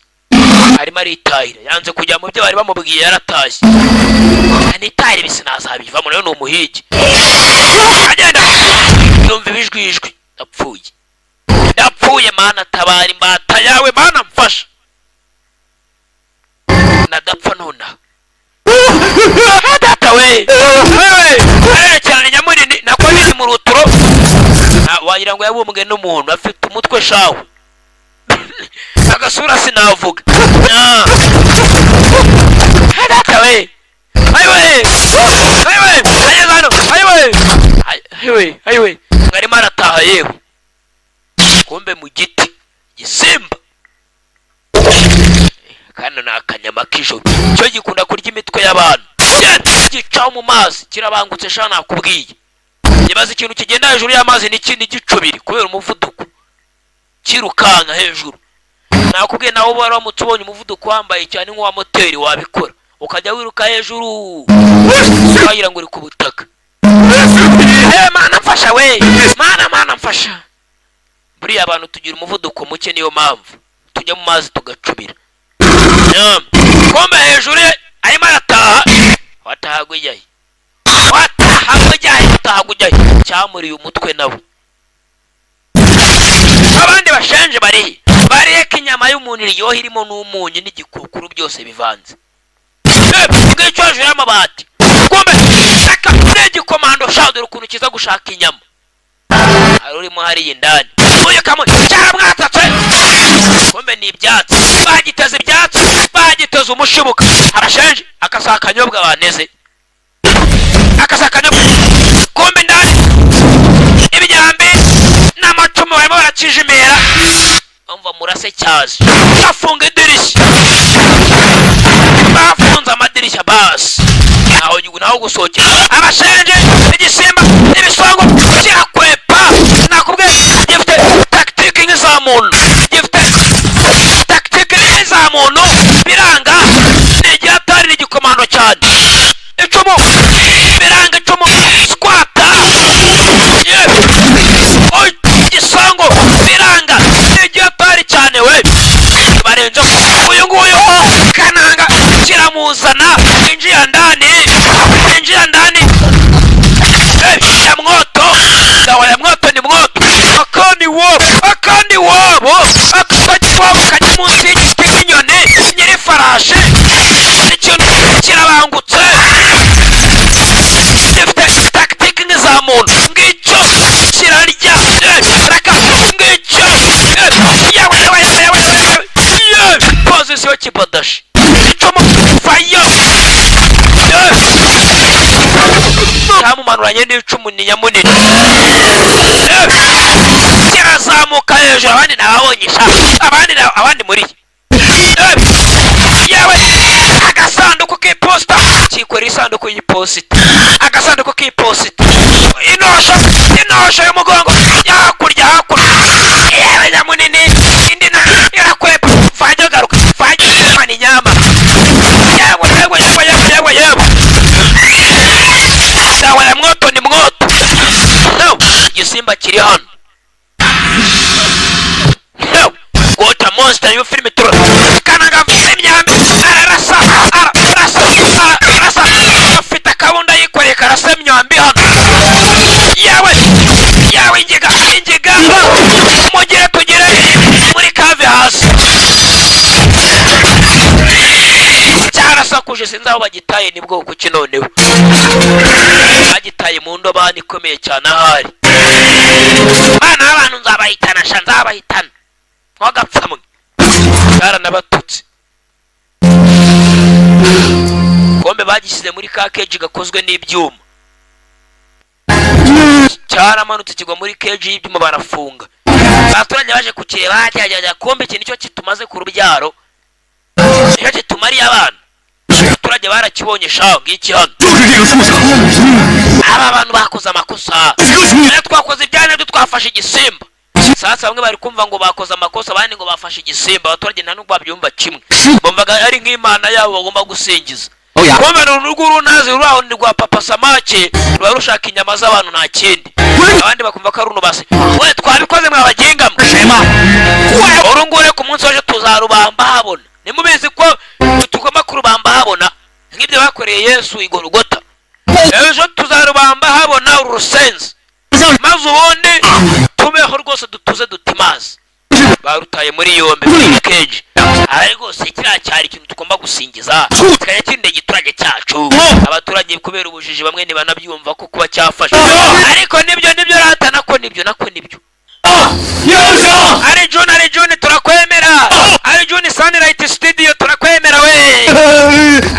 arimo aritahira, yanze kujya mu byo bari bamubwiye, yaratashye. Nitahire ibisi nazabivamo. Nawe ni umuhigi, agenda yumva ibijwijwi, ndapfuye, ndapfuye, Mana tabara imbata yawe, Mana mfasha nadapfa nonaha. Data we wewe, arerekerana nyamunini nako biri mu ruturo. Wagira ngo yabumbwe n'umuntu, afite umutwe shawe, agasura sinavuga. Data we, ayiwe ayiwe, ageze hano, ayiwe ayiwe ayiwe, ngo arimo arataha. Yewe, kumbe mu giti igisimba kano ni akanyama k'ijoro, cyo gikunda kurya imitwe y'abantu. Gicaho mu mazi, kirabangutse sha. Nakubwiye, ibaze ikintu kigenda hejuru y'amazi n'ikindi gicubiri kubera umuvuduko, kirukanka hejuru. Nakubwiye nawe uba waramutse ubonye umuvuduko wambaye cyane nk'uwa moteri, wabikora ukajya wiruka hejuru wagira ngo uri ku butaka. Eh, Mana mfasha we, Mana, Mana mfasha. Buriya abantu tugira umuvuduko muke, niyo mpamvu tujya mu mazi tugacubira. Naam. Kombe hejuru ye arimo arataha. Wataha ujyahe? Wataha ujyahe? Wataha ujyahe? Cyamuriye umutwe nabo. Abandi bashenje barihe? Barihe ko inyama y'umuntu iryoha irimo n'umunyu n'igikukuru byose bivanze? Eh, ngicyo hejuru y'amabati. Kumbe reka n'igikomando sha, dore ukuntu kiza gushaka inyama. Hari urimo hariya indani, uyu kamwe cyaramwatatse. Kumbe ni ibyatsi bagiteze, ibyatsi bagiteze umushibuka. Arashenje akasa akanyobwa baneze, akasa akanyobwa. Kumbe indani imyambi n'amacumu barimo barakijimera. Umva murase cyazi, bafunga idirishya, bafunze amadirishya basi, ntaho naho gusohokera. Abashenje, igisimba n'ibisongo kirakwepa. Nakubwiye, gifite tactique nk'iza muntu, gifite tactique nk'iza muntu. Biranga, ni igihatari, ni igikomando cyane. Icumu biranga, icumu squata. Yeah. Oy, igisango biranga, ni igihatari cyane we. Barenze uyu nguyu kananga kiramuzana. Injira ndani, injira ndani. Eh, ya mwoto, dawa ya mwoto ni mwoto. Akandi wabo, akandi wabo, akandi wabo kajya munsi y'igiti nk'inyoni nyirifarashi. Ikintu kirabangutse, gifite tactique nk'iza muntu. Ngicyo kirarya. Eh, raka ngicyo. Eh, yewe yewe yewe yewe yewe yewe, position kibadashi, icumu fayo. Eh, cyamumanuranye n'icumu, ni nyamunini. Eh, kirazamuka hejuru. Abandi nababonye sha, abandi abandi muri. Eh, yewe, agasanduku k'iposita kikorera, isanduku y'iposita, agasanduku k'iposita, inosho, inosho y'umugongo, hakurya, hakurya. Yewe nyamunini, indi na irakwepa. Vajya garuka, vajya ni inyama. Yewe yewe yewe yewe yewe yewe, dawa ya mwoto ni mwoto. No igisimba kiri hano. No Water Monster yo filime tura kanaga imyambi, ararasa, ararasa, ararasa. Afite akabunda yikoreye karasa imyambi hano. Yewe yewe, ingiga, ingiga, mugire tugere muri cave hasi. Cyarasakuje, sinzi aho bagitaye. Ni bwoko ki noneho bagitaye mu ndobani ikomeye cyane? Ahari bana b'abantu nzabahitana sha, nzabahitana mwagapfa mwe. Cyaranabatutse. Kombe bagishyize muri ka cage gakozwe n'ibyuma. Cyaramanutse kigwa muri cage y'ibyuma, barafunga. Abaturage baje kukireba hajyajya. Kombe iki nicyo kitumaze ku rubyaro, nicyo kitumariye abana. Abaturage barakibonye sha, ngiki hano. 就是这个畜生！ Aba bantu bakoze amakosa. Rero twakoze ibya nabyo, twafashe igisimba. Sasa bamwe bari kumva ngo bakoze amakosa, abandi ngo bafashe igisimba. Abaturage nta nubwo babyumva kimwe, bumvaga ari nk'imana yabo bagomba gusingiza. Oya. Kumbe ni urugo urunazi ruri aho, ni rwa papa samake, ruba rushaka inyama z'abantu, nta kindi. Abandi bakumva ko ari unubase we. Twabikoze mwabagenga mwe. 谁吗？ Uru nguru ku munsi w'ejo tuzarubamba habona. Nimubizi ko tugomba kurubamba habona nk'ibyo bakoreye Yesu i Golgota. Ejo tuzarubamba habona uru rusenzi, maze ubundi tubeho rwose, dutuze dutimaze. Barutaye muri yombi muri cage. Aha rwose kiriya cyari ikintu tugomba gusingiza, kikajya kirinda igiturage cyacu. Abaturage kubera ubujiji bamwe ntibanabyumva ko kuba cyafashe, ariko nibyo, nibyo rata, nako nibyo, nako nibyo. 英雄！ Ari June, ari June, turakwemera. Ari June Sunlight Studio, turakwemera we.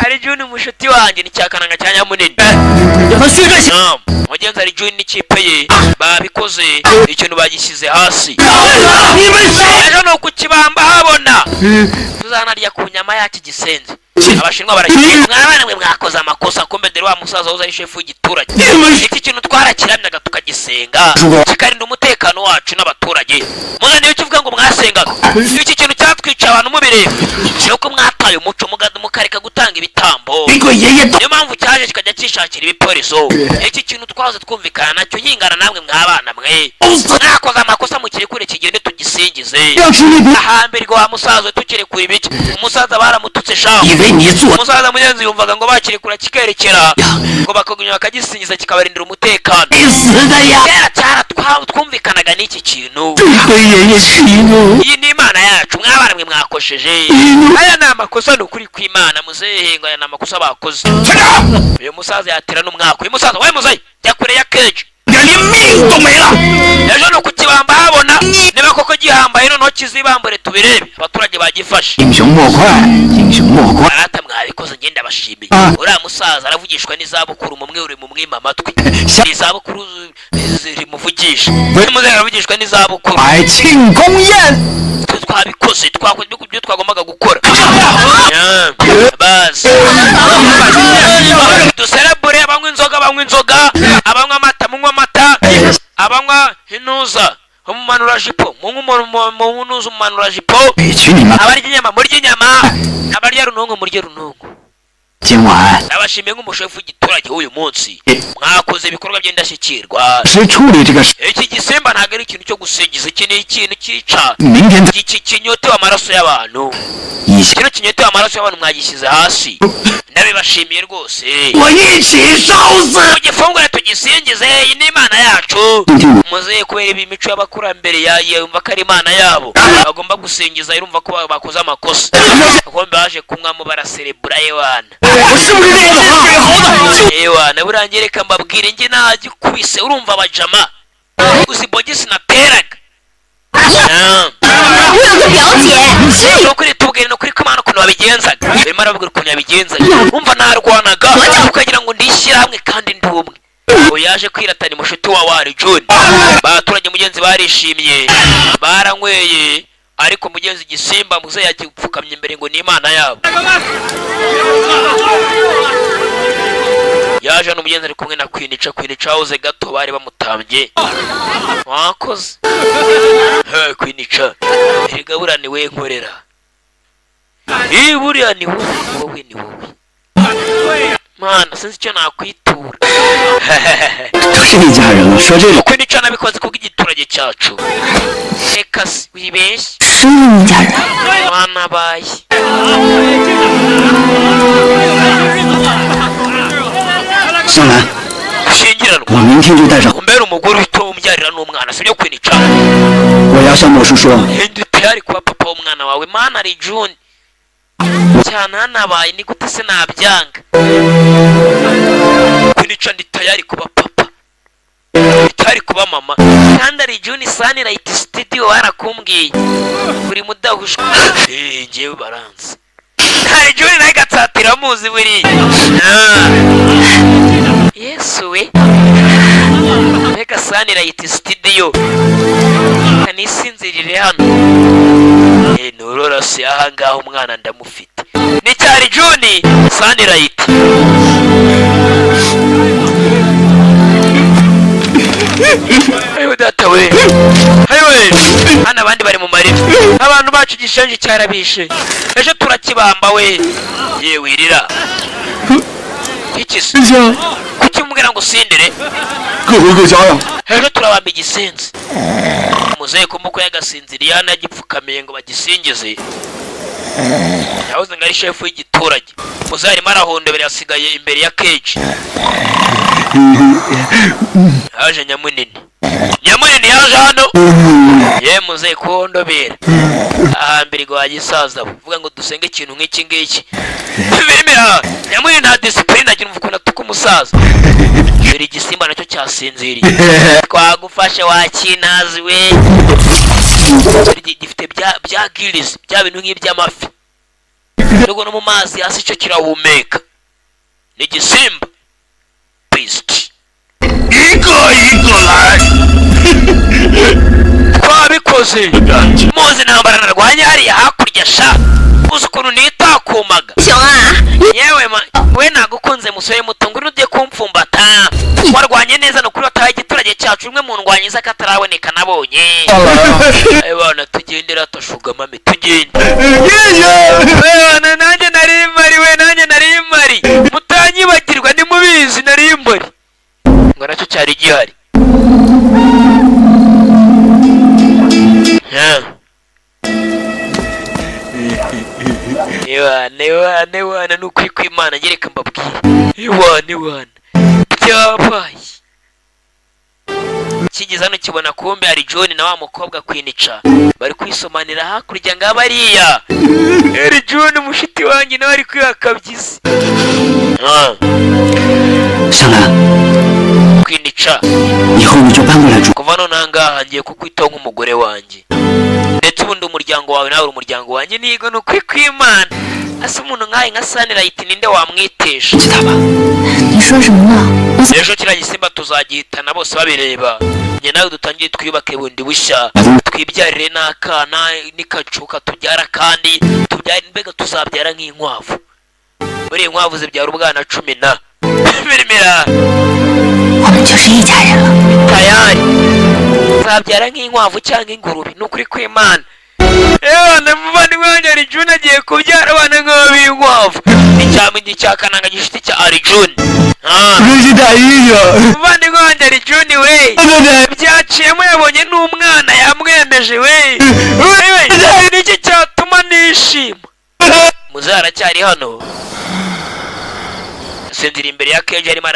Ari June mushuti wanjye, ni cyakananga cya nyamunini. 让他血债血 Naam. Mugenzi ari June n'ikipe ye babikoze, ikintu bagishyize hasi. 你们谁？ Ejo ni ukukibamba habona, tuzanarya ku nyama yacu igisenze. Abashinwa barakiye. Mwabana mwe, mwakoze amakosa. Kumbe dore wa musaza wahoze ari shefu w'igiturage. Iki kintu twarakiramyaga, tukagisenga, kikarinda umutekano wacu n'abaturage. Muze niyo kivuga ngo mwasengaga iki kintu cyatwica abantu mubireba, ni uko mwataye umuco, mukareka gutanga ibitambo. 比鬼爷爷都 Niyo mpamvu cyaje kikajya cyishakira ibiporiso. Iki kintu twahoze twumvikana nacyo yingana namwe. Mwabana mwe, mwakoze amakosa, mukirekure kigende tugisingize. 要吃那个， Ahambirwa wa musaza we, tukirekura ibiki? Umusaza baramututse shaho. 以为你做 Umusaza mugenzi yumvaga ngo bakirekura kikerekera, ngo bakagumya bakagisingiza, kikabarindira umutekano. 死的呀！ Kera cyara twumvikanaga n'iki kintu. 被鬼爷爷欺负。 Iyi ni imana yacu. Mwabana mwe, mwakosheje, aya ni amakosa, ni ukuri kw'Imana. Muzehe ngo aya ni amakosa bakoze. Uyu musaza yatera n'umwaka. Uyu musaza we, muzehe, jya kure ya keji. 连命都没了！ Ejo ni ukukibamba habona niba koko gihambaye, noneho kizibambure tubirebe. Abaturage bagifashe. 英雄莫快，英雄莫快！ Arata mwabikoze, ngenda bashimiye. Ah. Uriya musaza aravugishwa n'izabukuru, mumwe uri mu mwima amatwi. Izabukuru rimuvugisha. Muzehe aravugishwa n'izabukuru. 百庆功宴， Twe twabikoze, twakoze ibyo twagombaga gukora. Yeah. Basi duserebure. Abanywa inzoga banywa inzoga, abanywa amata munywa amata, abanywa intuza umumanurajipo munywa umunuza umumanurajipo. 委屈你们！ Abarya inyama murya inyama, abarya runonko murye runonko. 今晚 Ndabashimiye nk'umushefu w'igiturage w'uyu munsi, mwakoze ibikorwa by'indashyikirwa. 是处理这个事， Iki gisimba ntabwo ari ikintu cyo gusingiza, iki ni ikintu cyica. 明天再 Iki kinyotewe amaraso y'abantu. 以前 Kino kinyotewe amaraso y'abantu mwagishyize hasi, ndabibashimiye rwose. 我一起烧死！ Tugifungure tugisingize, iyi ni imana yacu. 听 Muzehe kubera ibi mico y'abakurambere yumva ko ari imana yabo bagomba gusingiza, yumva ko bakoze amakosa. Kuko baje kunywamo, baraserebura yewana. 我是不是那个水猴子？ Yewana, burangiye reka mbabwire, njye nagikubise. Urumva abajama uzi bogisi nateraga. Ah. 我有个表姐，是 Ni ukuri, tubwire, ni ukuri ko Imana ukuntu babigenzaga. Barimo arababwira ukuntu yabigenzaga. Umva, narwanaga ukagira ngo ndishyirahamwe kandi ndi umwe. Ubu yaje kwiratana mushuti wa wari John. Abaturage mugenzi barishimye, baranyweye, ariko mugenzi igisimba muze yagipfukamye imbere ngo ni imana yabo. Yaje hano mugenzi ari kumwe na Kwinica. Kwinica hahoze gato bari bamutambye. Wakoze he Kwinica? Erega buriya ni we nkorera. Ih, buriya ni wowe, ni wowe, ni wowe mana, sinzi icyo nakwitura. 都是一家人了，说这个 Kwinica nabikoze kubw'igiturage cyacu. Reka si wibeshye. 是一家人。 Mana baye. 香兰， Gushyingiranwa. 我明天就带上， Umbere umugore uhita umbyarira n'umwana, sibyo Kwinica? 我要向莫叔说， Ndi tayari kuba papa w'umwana wawe. Mana ari June cyane hanabaye, ni gute se nabyanga? Kwinica, ndi tayari kuba papa, ndi tayari kuba mama. Kandi ari June Sunlight Studio barakumbwiye buri mudahushwa. Eh, njyewe baranzi hari June nawe gatsatira muzi buriya. Ah. Yesu we, mbega Sunlight Studio, kanisinzirire hano. Eh, nurorose ahangaha umwana ndamufite, ni cyari June Sunlight. Ayiwe data we, ayiwe! Hano abandi bari mu marira, abantu bacu igishenji cyarabishe, ejo turakibamba we. Yewe, irira iki se? 香， Kuki umbwira ngo usindire? 各回各家呀。 Ejo turabamba igisinzi. Muzehe kumbuko yagasinziriye hano yagipfukamiye ngo bagisingize, yahoze ngo ari shefu w'igiturage. Muzehe arimo arahondobera, yasigaye imbere ya keji. Yaje nyamunini, nyamunini yaje hano. Ye muzehe, kuhondobera ahambirwa wa gisaza, vuga ngo dusenge ikintu nk'iki ngiki birimo. Nyamunini nta disipurine agira, umva ukuntu atuka umusaza. Dore igisimba nacyo cyasinziriye. Twagufashe wakinazi we. Dore gifite bya gills, bya bintu nk'iby'amafi, nubwo no mu mazi hasi cyo kirahumeka. Ni igisimba beast. 一个一个来。 Twabikoze. 感情 Muzi intambara narwanya hariya hakurya sha? Uzi ukuntu nitakumaga? 熊啊， Musore muto, ngwino ugiye kumfumbata. Warwanye neza, ni ukuri wataye igiturage cyacu, umwe mu ndwanyi z'akataraboneka nabonye. Ayo bana, tugendera tashuga mami, tugende. Bana, nanjye nari mari we, nanjye nari mari, mutanyibagirwa, nimubizi nari mari. Ngo nacyo cyari gihari. Yeah. Ewana, ewana, ewana, ni ukuri kw'Imana, ngereka mbabwire. Ewana, ewana, byabaye. Kigeze hano kibona kumbe hari John na wa mukobwa kwinica bari kwisomanira hakurya ngo abariya. Eri John mushiti wanjye nawe ari kwihakabyizi. Ah, 香兰， kwinica. 以后你就搬过来住。 Kuva none ahangaha ngiye kukwitaho nk'umugore wanjye, ndetse ubundi umuryango wawe nawe uri umuryango wanjye. Nigo ni ukuri kw'Imana, ase umuntu nkawe nka Sunlight ninde wamwitesha? 记他吧。 你说什么呢？我怎 Ejo kiriya gisimba tuzagihitana bose babireba, njye nawe dutangire twiyubake bundi bushya, twibyarire n'akana nikacuka tubyara, kandi tubyare mbega tuzabyara nk'inkwavu. Muri inkwavu zibyara ubwana 10 na birimira. 我们就是一家人了。 Tayari tuzabyara nk'inkwavu cyangwa ingurube, ni ukuri kw'Imana. Ewana, muvandimwe wanjye Arijuni agiye kubyara abana nk'ab'inkwavu. Icyamindi cya Kananga, gishuti cya Arijuni. Ah. 真是大英雄！ Muvandimwe wanjye Arijuni we, byaciyemo, yabonye n'umwana yamwemeje we. We, niki cyatuma nishima? Muzehe aracyari hano, sinzira imbere ya kenshi, arimo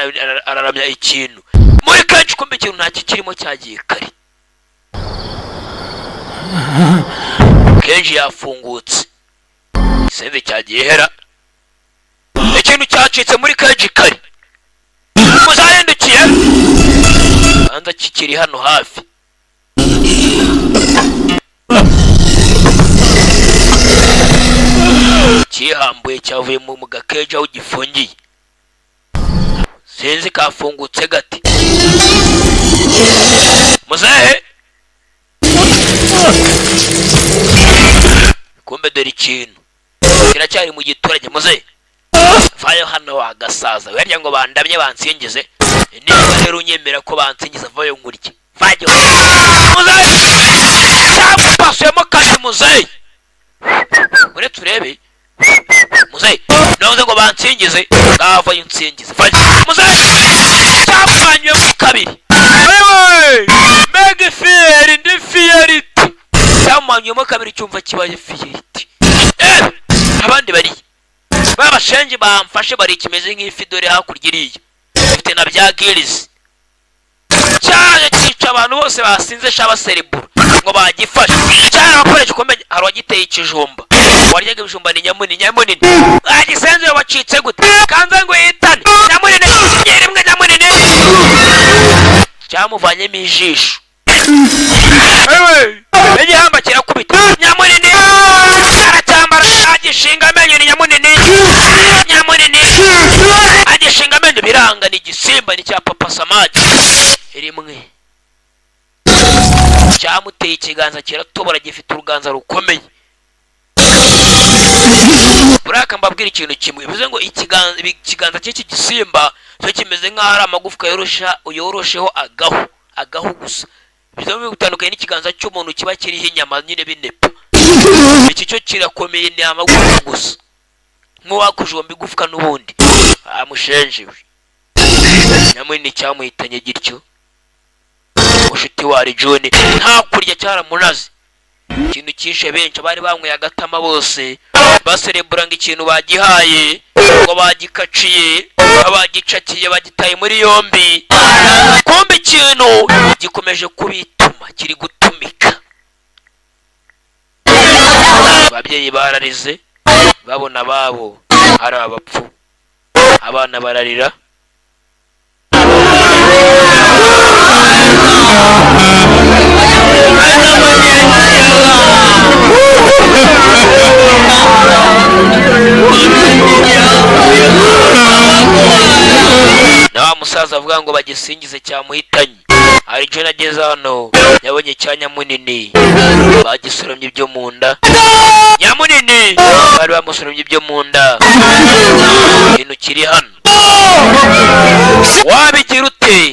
araramya ikintu muri kenshi, kumbe ikintu ntacyo kirimo, cyagiye kare. Kenshi yafungutse, sinzi cyagiye hera, ikintu cyacitse muri kenshi kare. Muzahindukiye banza kikiri hano hafi. Cyihambuye cyavuye mu gakeji aho gifungiye, sinzi kafungutse gati. Muzehe kumbe dore ikintu kiracyari mu giturage. Muzehe vayo hano wagasaza, werya ngo bandamye bansingize. Niba rero unyemera ko bansingiza, vayo nkurye, vayo. Muzehe cyamupasuyemo kandi. Muzehe uretse urebe muzehe, navuze ngo bansingize, ngavayo unsingize, vayo muzehe. Cyamuvanywemo kabiri. Wewe mbega fiyeri, ndi fiyeriti. Cyamuvanywemo kabiri, cyumva kibaye fiyeriti. Eh, abandi bariye babashenje bamfashe bari kimeze nk'ifi, dore hakurya iriya ifite na bya girizi cyaje cyica abantu bose basinze shabaserebura ngo bagifashe. Cyarabakoresha ukomeye, hari uwagiteye ikijumba, waryaga ibijumba ni nyamunini nyamunini, agisenze wacitse gute kanza ngo yitane nyamunini nyirimwe nyamunini, cyamuvanyemo ijisho. Ewe igihamba kirakubita nyamunini, aracyambara agishinga amenyo, ni nyamunini nyamunini, agishinga amenyo biranga, ni igisimba ni cya papa samaki. Rimwe cyamuteye ikiganza kiratobora, gifite uruganza rukomeye. Buraka mbabwira ikintu kimwe, bivuze ngo ikiganza cy'iki gisimba cyo kimeze nk'aho ari amagufwa yorosheho agahu agahu gusa, bivuze bitandukanye n'ikiganza cy'umuntu kiba kiriho inyama nyine binepa. Iki cyo kirakomeye, ni amagufwa gusa, nk'uwakujomba igufwa n'ubundi amushenjewe. Nyamunini cyamuhitanye gityo mushuti wa Arijuni, hakurya cyaramunaze. Ikintu cyishe benshi abari banyweye agatama bose baserebura ngo ikintu bagihaye, ngo bagikaciye, bagicakiye, bagitaye muri yombi. Kumbe ikintu gikomeje kubituma, kiri gutumika. Ababyeyi bararize babona ababo ari abapfu, abana bararira. Na wa musaza avuga ngo bagisingize cyamuhitanye. Hari John ageze hano, yabonye icyanya munini bagisoromye ibyo mu nda. Nyamunini bari bamusoromye ibyo mu nda. Ikintu kiri hano, wabigira ute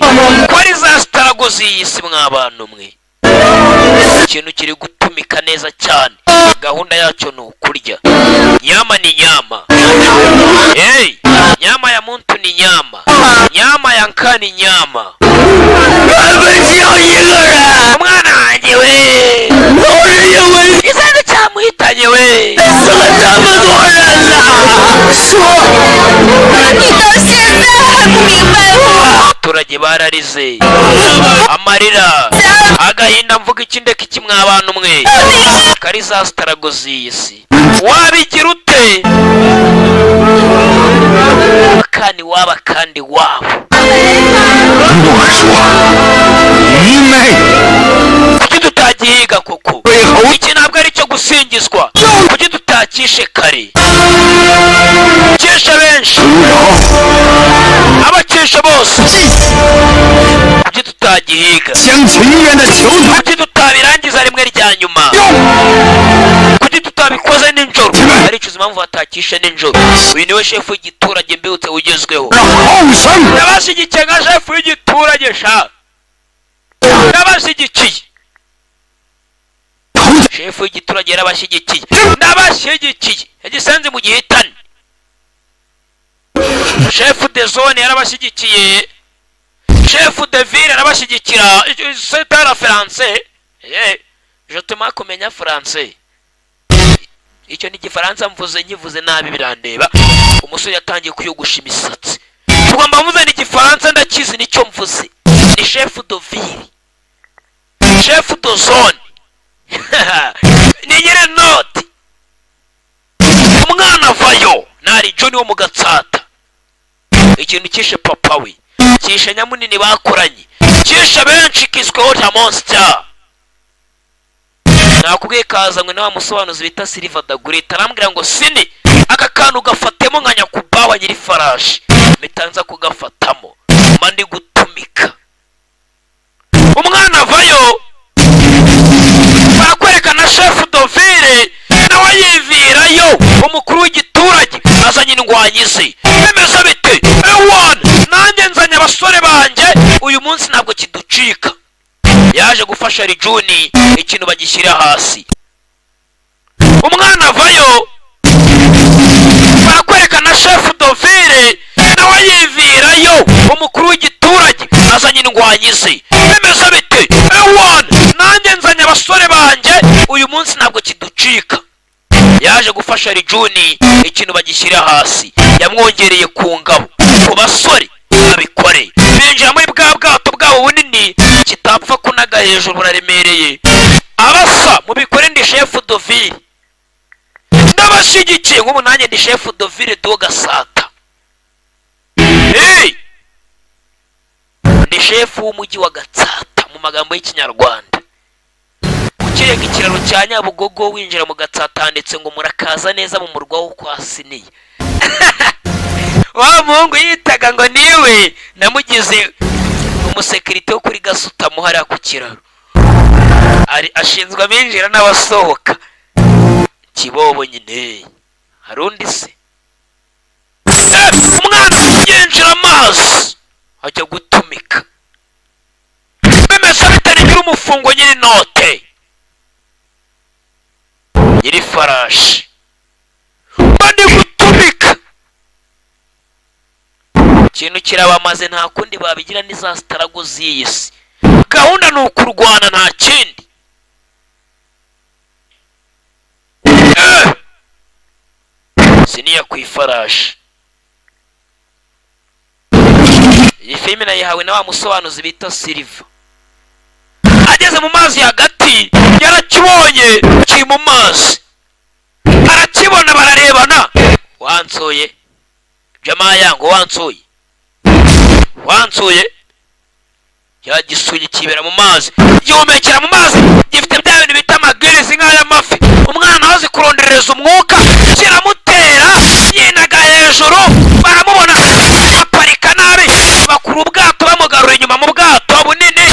ko ari za sitarago z'iyi si? Mw'abantu mwe, ikintu kiri gutumika neza cyane. Gahunda yacyo ni ukurya nyama. Ni nyama. Hey, nyama ya muntu ni nyama, nyama ya nka ni nyama. 只有一个人， Umwana wanjye we, 都是因为 igisanzwe cyamuhitanye we. 死了这么多人呐！说，你到现在还不明白吗？ Abaturage bararize amarira, agahinda. Mvuga iki, ndeka iki? Mwa bantu mwe, kari za sitarago z'iyi si, wabigira ute? Kandi waba kandi wabo. 我说，愚昧， Kuki tutagihiga koko? Iki ntabwo ari icyo gusingizwa. Kuki tutakishe kare? Kishe benshi, abakishe bose. Kuki tutagihiga? 相情愿的求他 Kuki tutabirangiza rimwe rya nyuma? Kuki tutabikoze nijoro? Aricuza impamvu batakishe nijoro. Uyu niwe shefu w'igiturage mbibutse ugezweho. 让后生 Ndabashyigikiye nka shefu w'igiturage sha, ndabashyigikiye. Shefu w'igiturage yarabashyigikiye. Ndabashyigikiye, yagisanze mu gihitane. Chef de zone yarabashyigikiye, chef de ville arabashyigikira. C'est la français. Eh, je te kumenya français. Icyo ni Igifaransa mvuze, nkivuze nabi birandeba. Umusore yatangiye kuyogosha imisatsi. Tugomba mvuze ni Igifaransa ndakizi, nicyo mvuze ni chef de ville, chef de zone, ni nyiri noti. Umwana avayo nari John wo mu Gatsata. Ikintu kishe papa we, kishe nyamunini bakoranye, kishe benshi, kiswe Water Monster. Nakubwiye kazanywe na wa musobanuzi bita Silver Dagurita. Arambwira ngo sini aka kantu gafatemo nka nyakubawa nyiri farashi. Mpita nza kugafatamo, mba ndi gutumika. Umwana avayo, barakwereka na chef de ville nawe yivirayo. Umukuru w'igiturage azanye indwanyi ze. Bimeze bite ewana? Nanjye nzanye abasore banjye, uyu munsi ntabwo kiducika. Yaje gufasha Rijuni, ikintu bagishyira hasi. Umwana avayo, barakwereka na chef de ville nawe yivirayo. Umukuru w'igiturage azanye indwanyi ze. Bimeze bite ewana? Nanjye nzanye abasore banjye, uyu munsi ntabwo kiducika. Yaje gufasha Rijuni, ikintu bagishyira hasi. Yamwongereye ku ngabo, ku basore babikore. Binjira muri bwa bwato bwabo bunini kitapfa kunaga hejuru, buraremereye. Abasa mubikore, ndi chef de ville, ndabashyigikiye. Nk'ubu nanjye ndi chef de ville do Gasata. Hey! Ndi shefu w'umujyi wa Gatsata mu magambo y'Ikinyarwanda. Ukirenga ikiraro cya Nyabugogo winjira mu Gatsata, handitse ngo "Murakaza neza mu murwa wo kwa Siniya." Wa muhungu yitaga ngo niwe namugize umusekirite wo kuri gasutamo hariya ku kiraro. Ari ashinzwe abinjira n'abasohoka. Kibobo nyine, hari undi se? Eh, umwana yinjira amazi ajya gutumika. Bimeze bitarengira umufungo nyiri note, nyiri farashi, bandi gutumika. Ikintu kirabamaze, nta kundi babigira, ni za sitarago z'iyi si. Gahunda ni ukurwana, nta kindi. Eh! Siniya ku ifarashi. Iyi filime nayihawe na wa musobanuzi bita Silva. Ageze mu mazi hagati yarakibonye, kiri mu mazi arakibona. Bararebana, wansuye jamaa yangu, wansuye, wansuye. Yagisuye, kibera mu mazi, gihumekera mu mazi, gifite bya bintu bita amagirizi nk'ay'amafi. Umwana azi kurondereza umwuka, kiramutera, yinaga hejuru, baramubona, aparika nabi, bakura ubwato, bamugarura inyuma mu bwato bunini.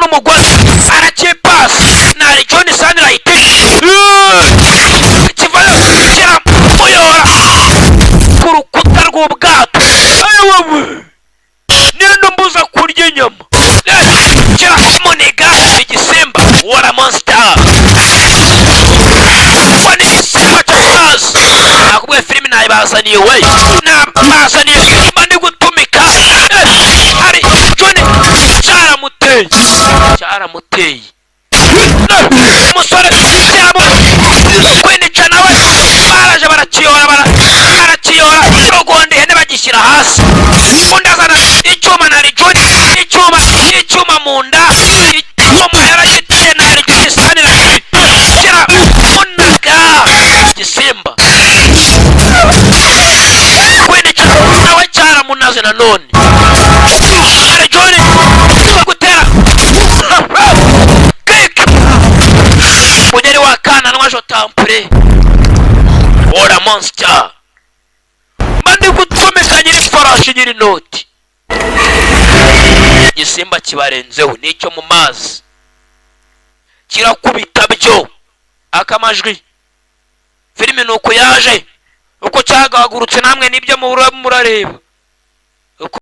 n'umugozi, arakipasi nari John Sunlight kivayo, kiramuyora ku rukuta rw'ubwato. Ayowe, ninde mbuza kurya inyama? Kiramuniga igisimba. What a monster! Ngo ni igisimba cyo mu mazi. Nakubwiye, filimi nayibazaniye we, nabazaniye mba ndi gutumika. Hari John, cyaramuteye, cyaramuteye umusore kwinica nawe. Baraje barakiyora, barakiyora, rugonda ihene, bagishyira hasi. Undi azana icyuma na John, icyuma, icyuma mu nda, icyuma yaragiteye na John sanira, kiramunaga igisimba. Kwinica nawe cyaramunaze nanone. Hari John gutera kick mugeri wa kananwa jotampure. What a monster! Mba ndi gucomeka nyiri farashi, nyiri noti. Igisimba kibarenzeho nicyo mu mazi, kirakubita byo akamajwi. Filime ni uko yaje, uko cyagahagurutse, namwe nibyo murareba.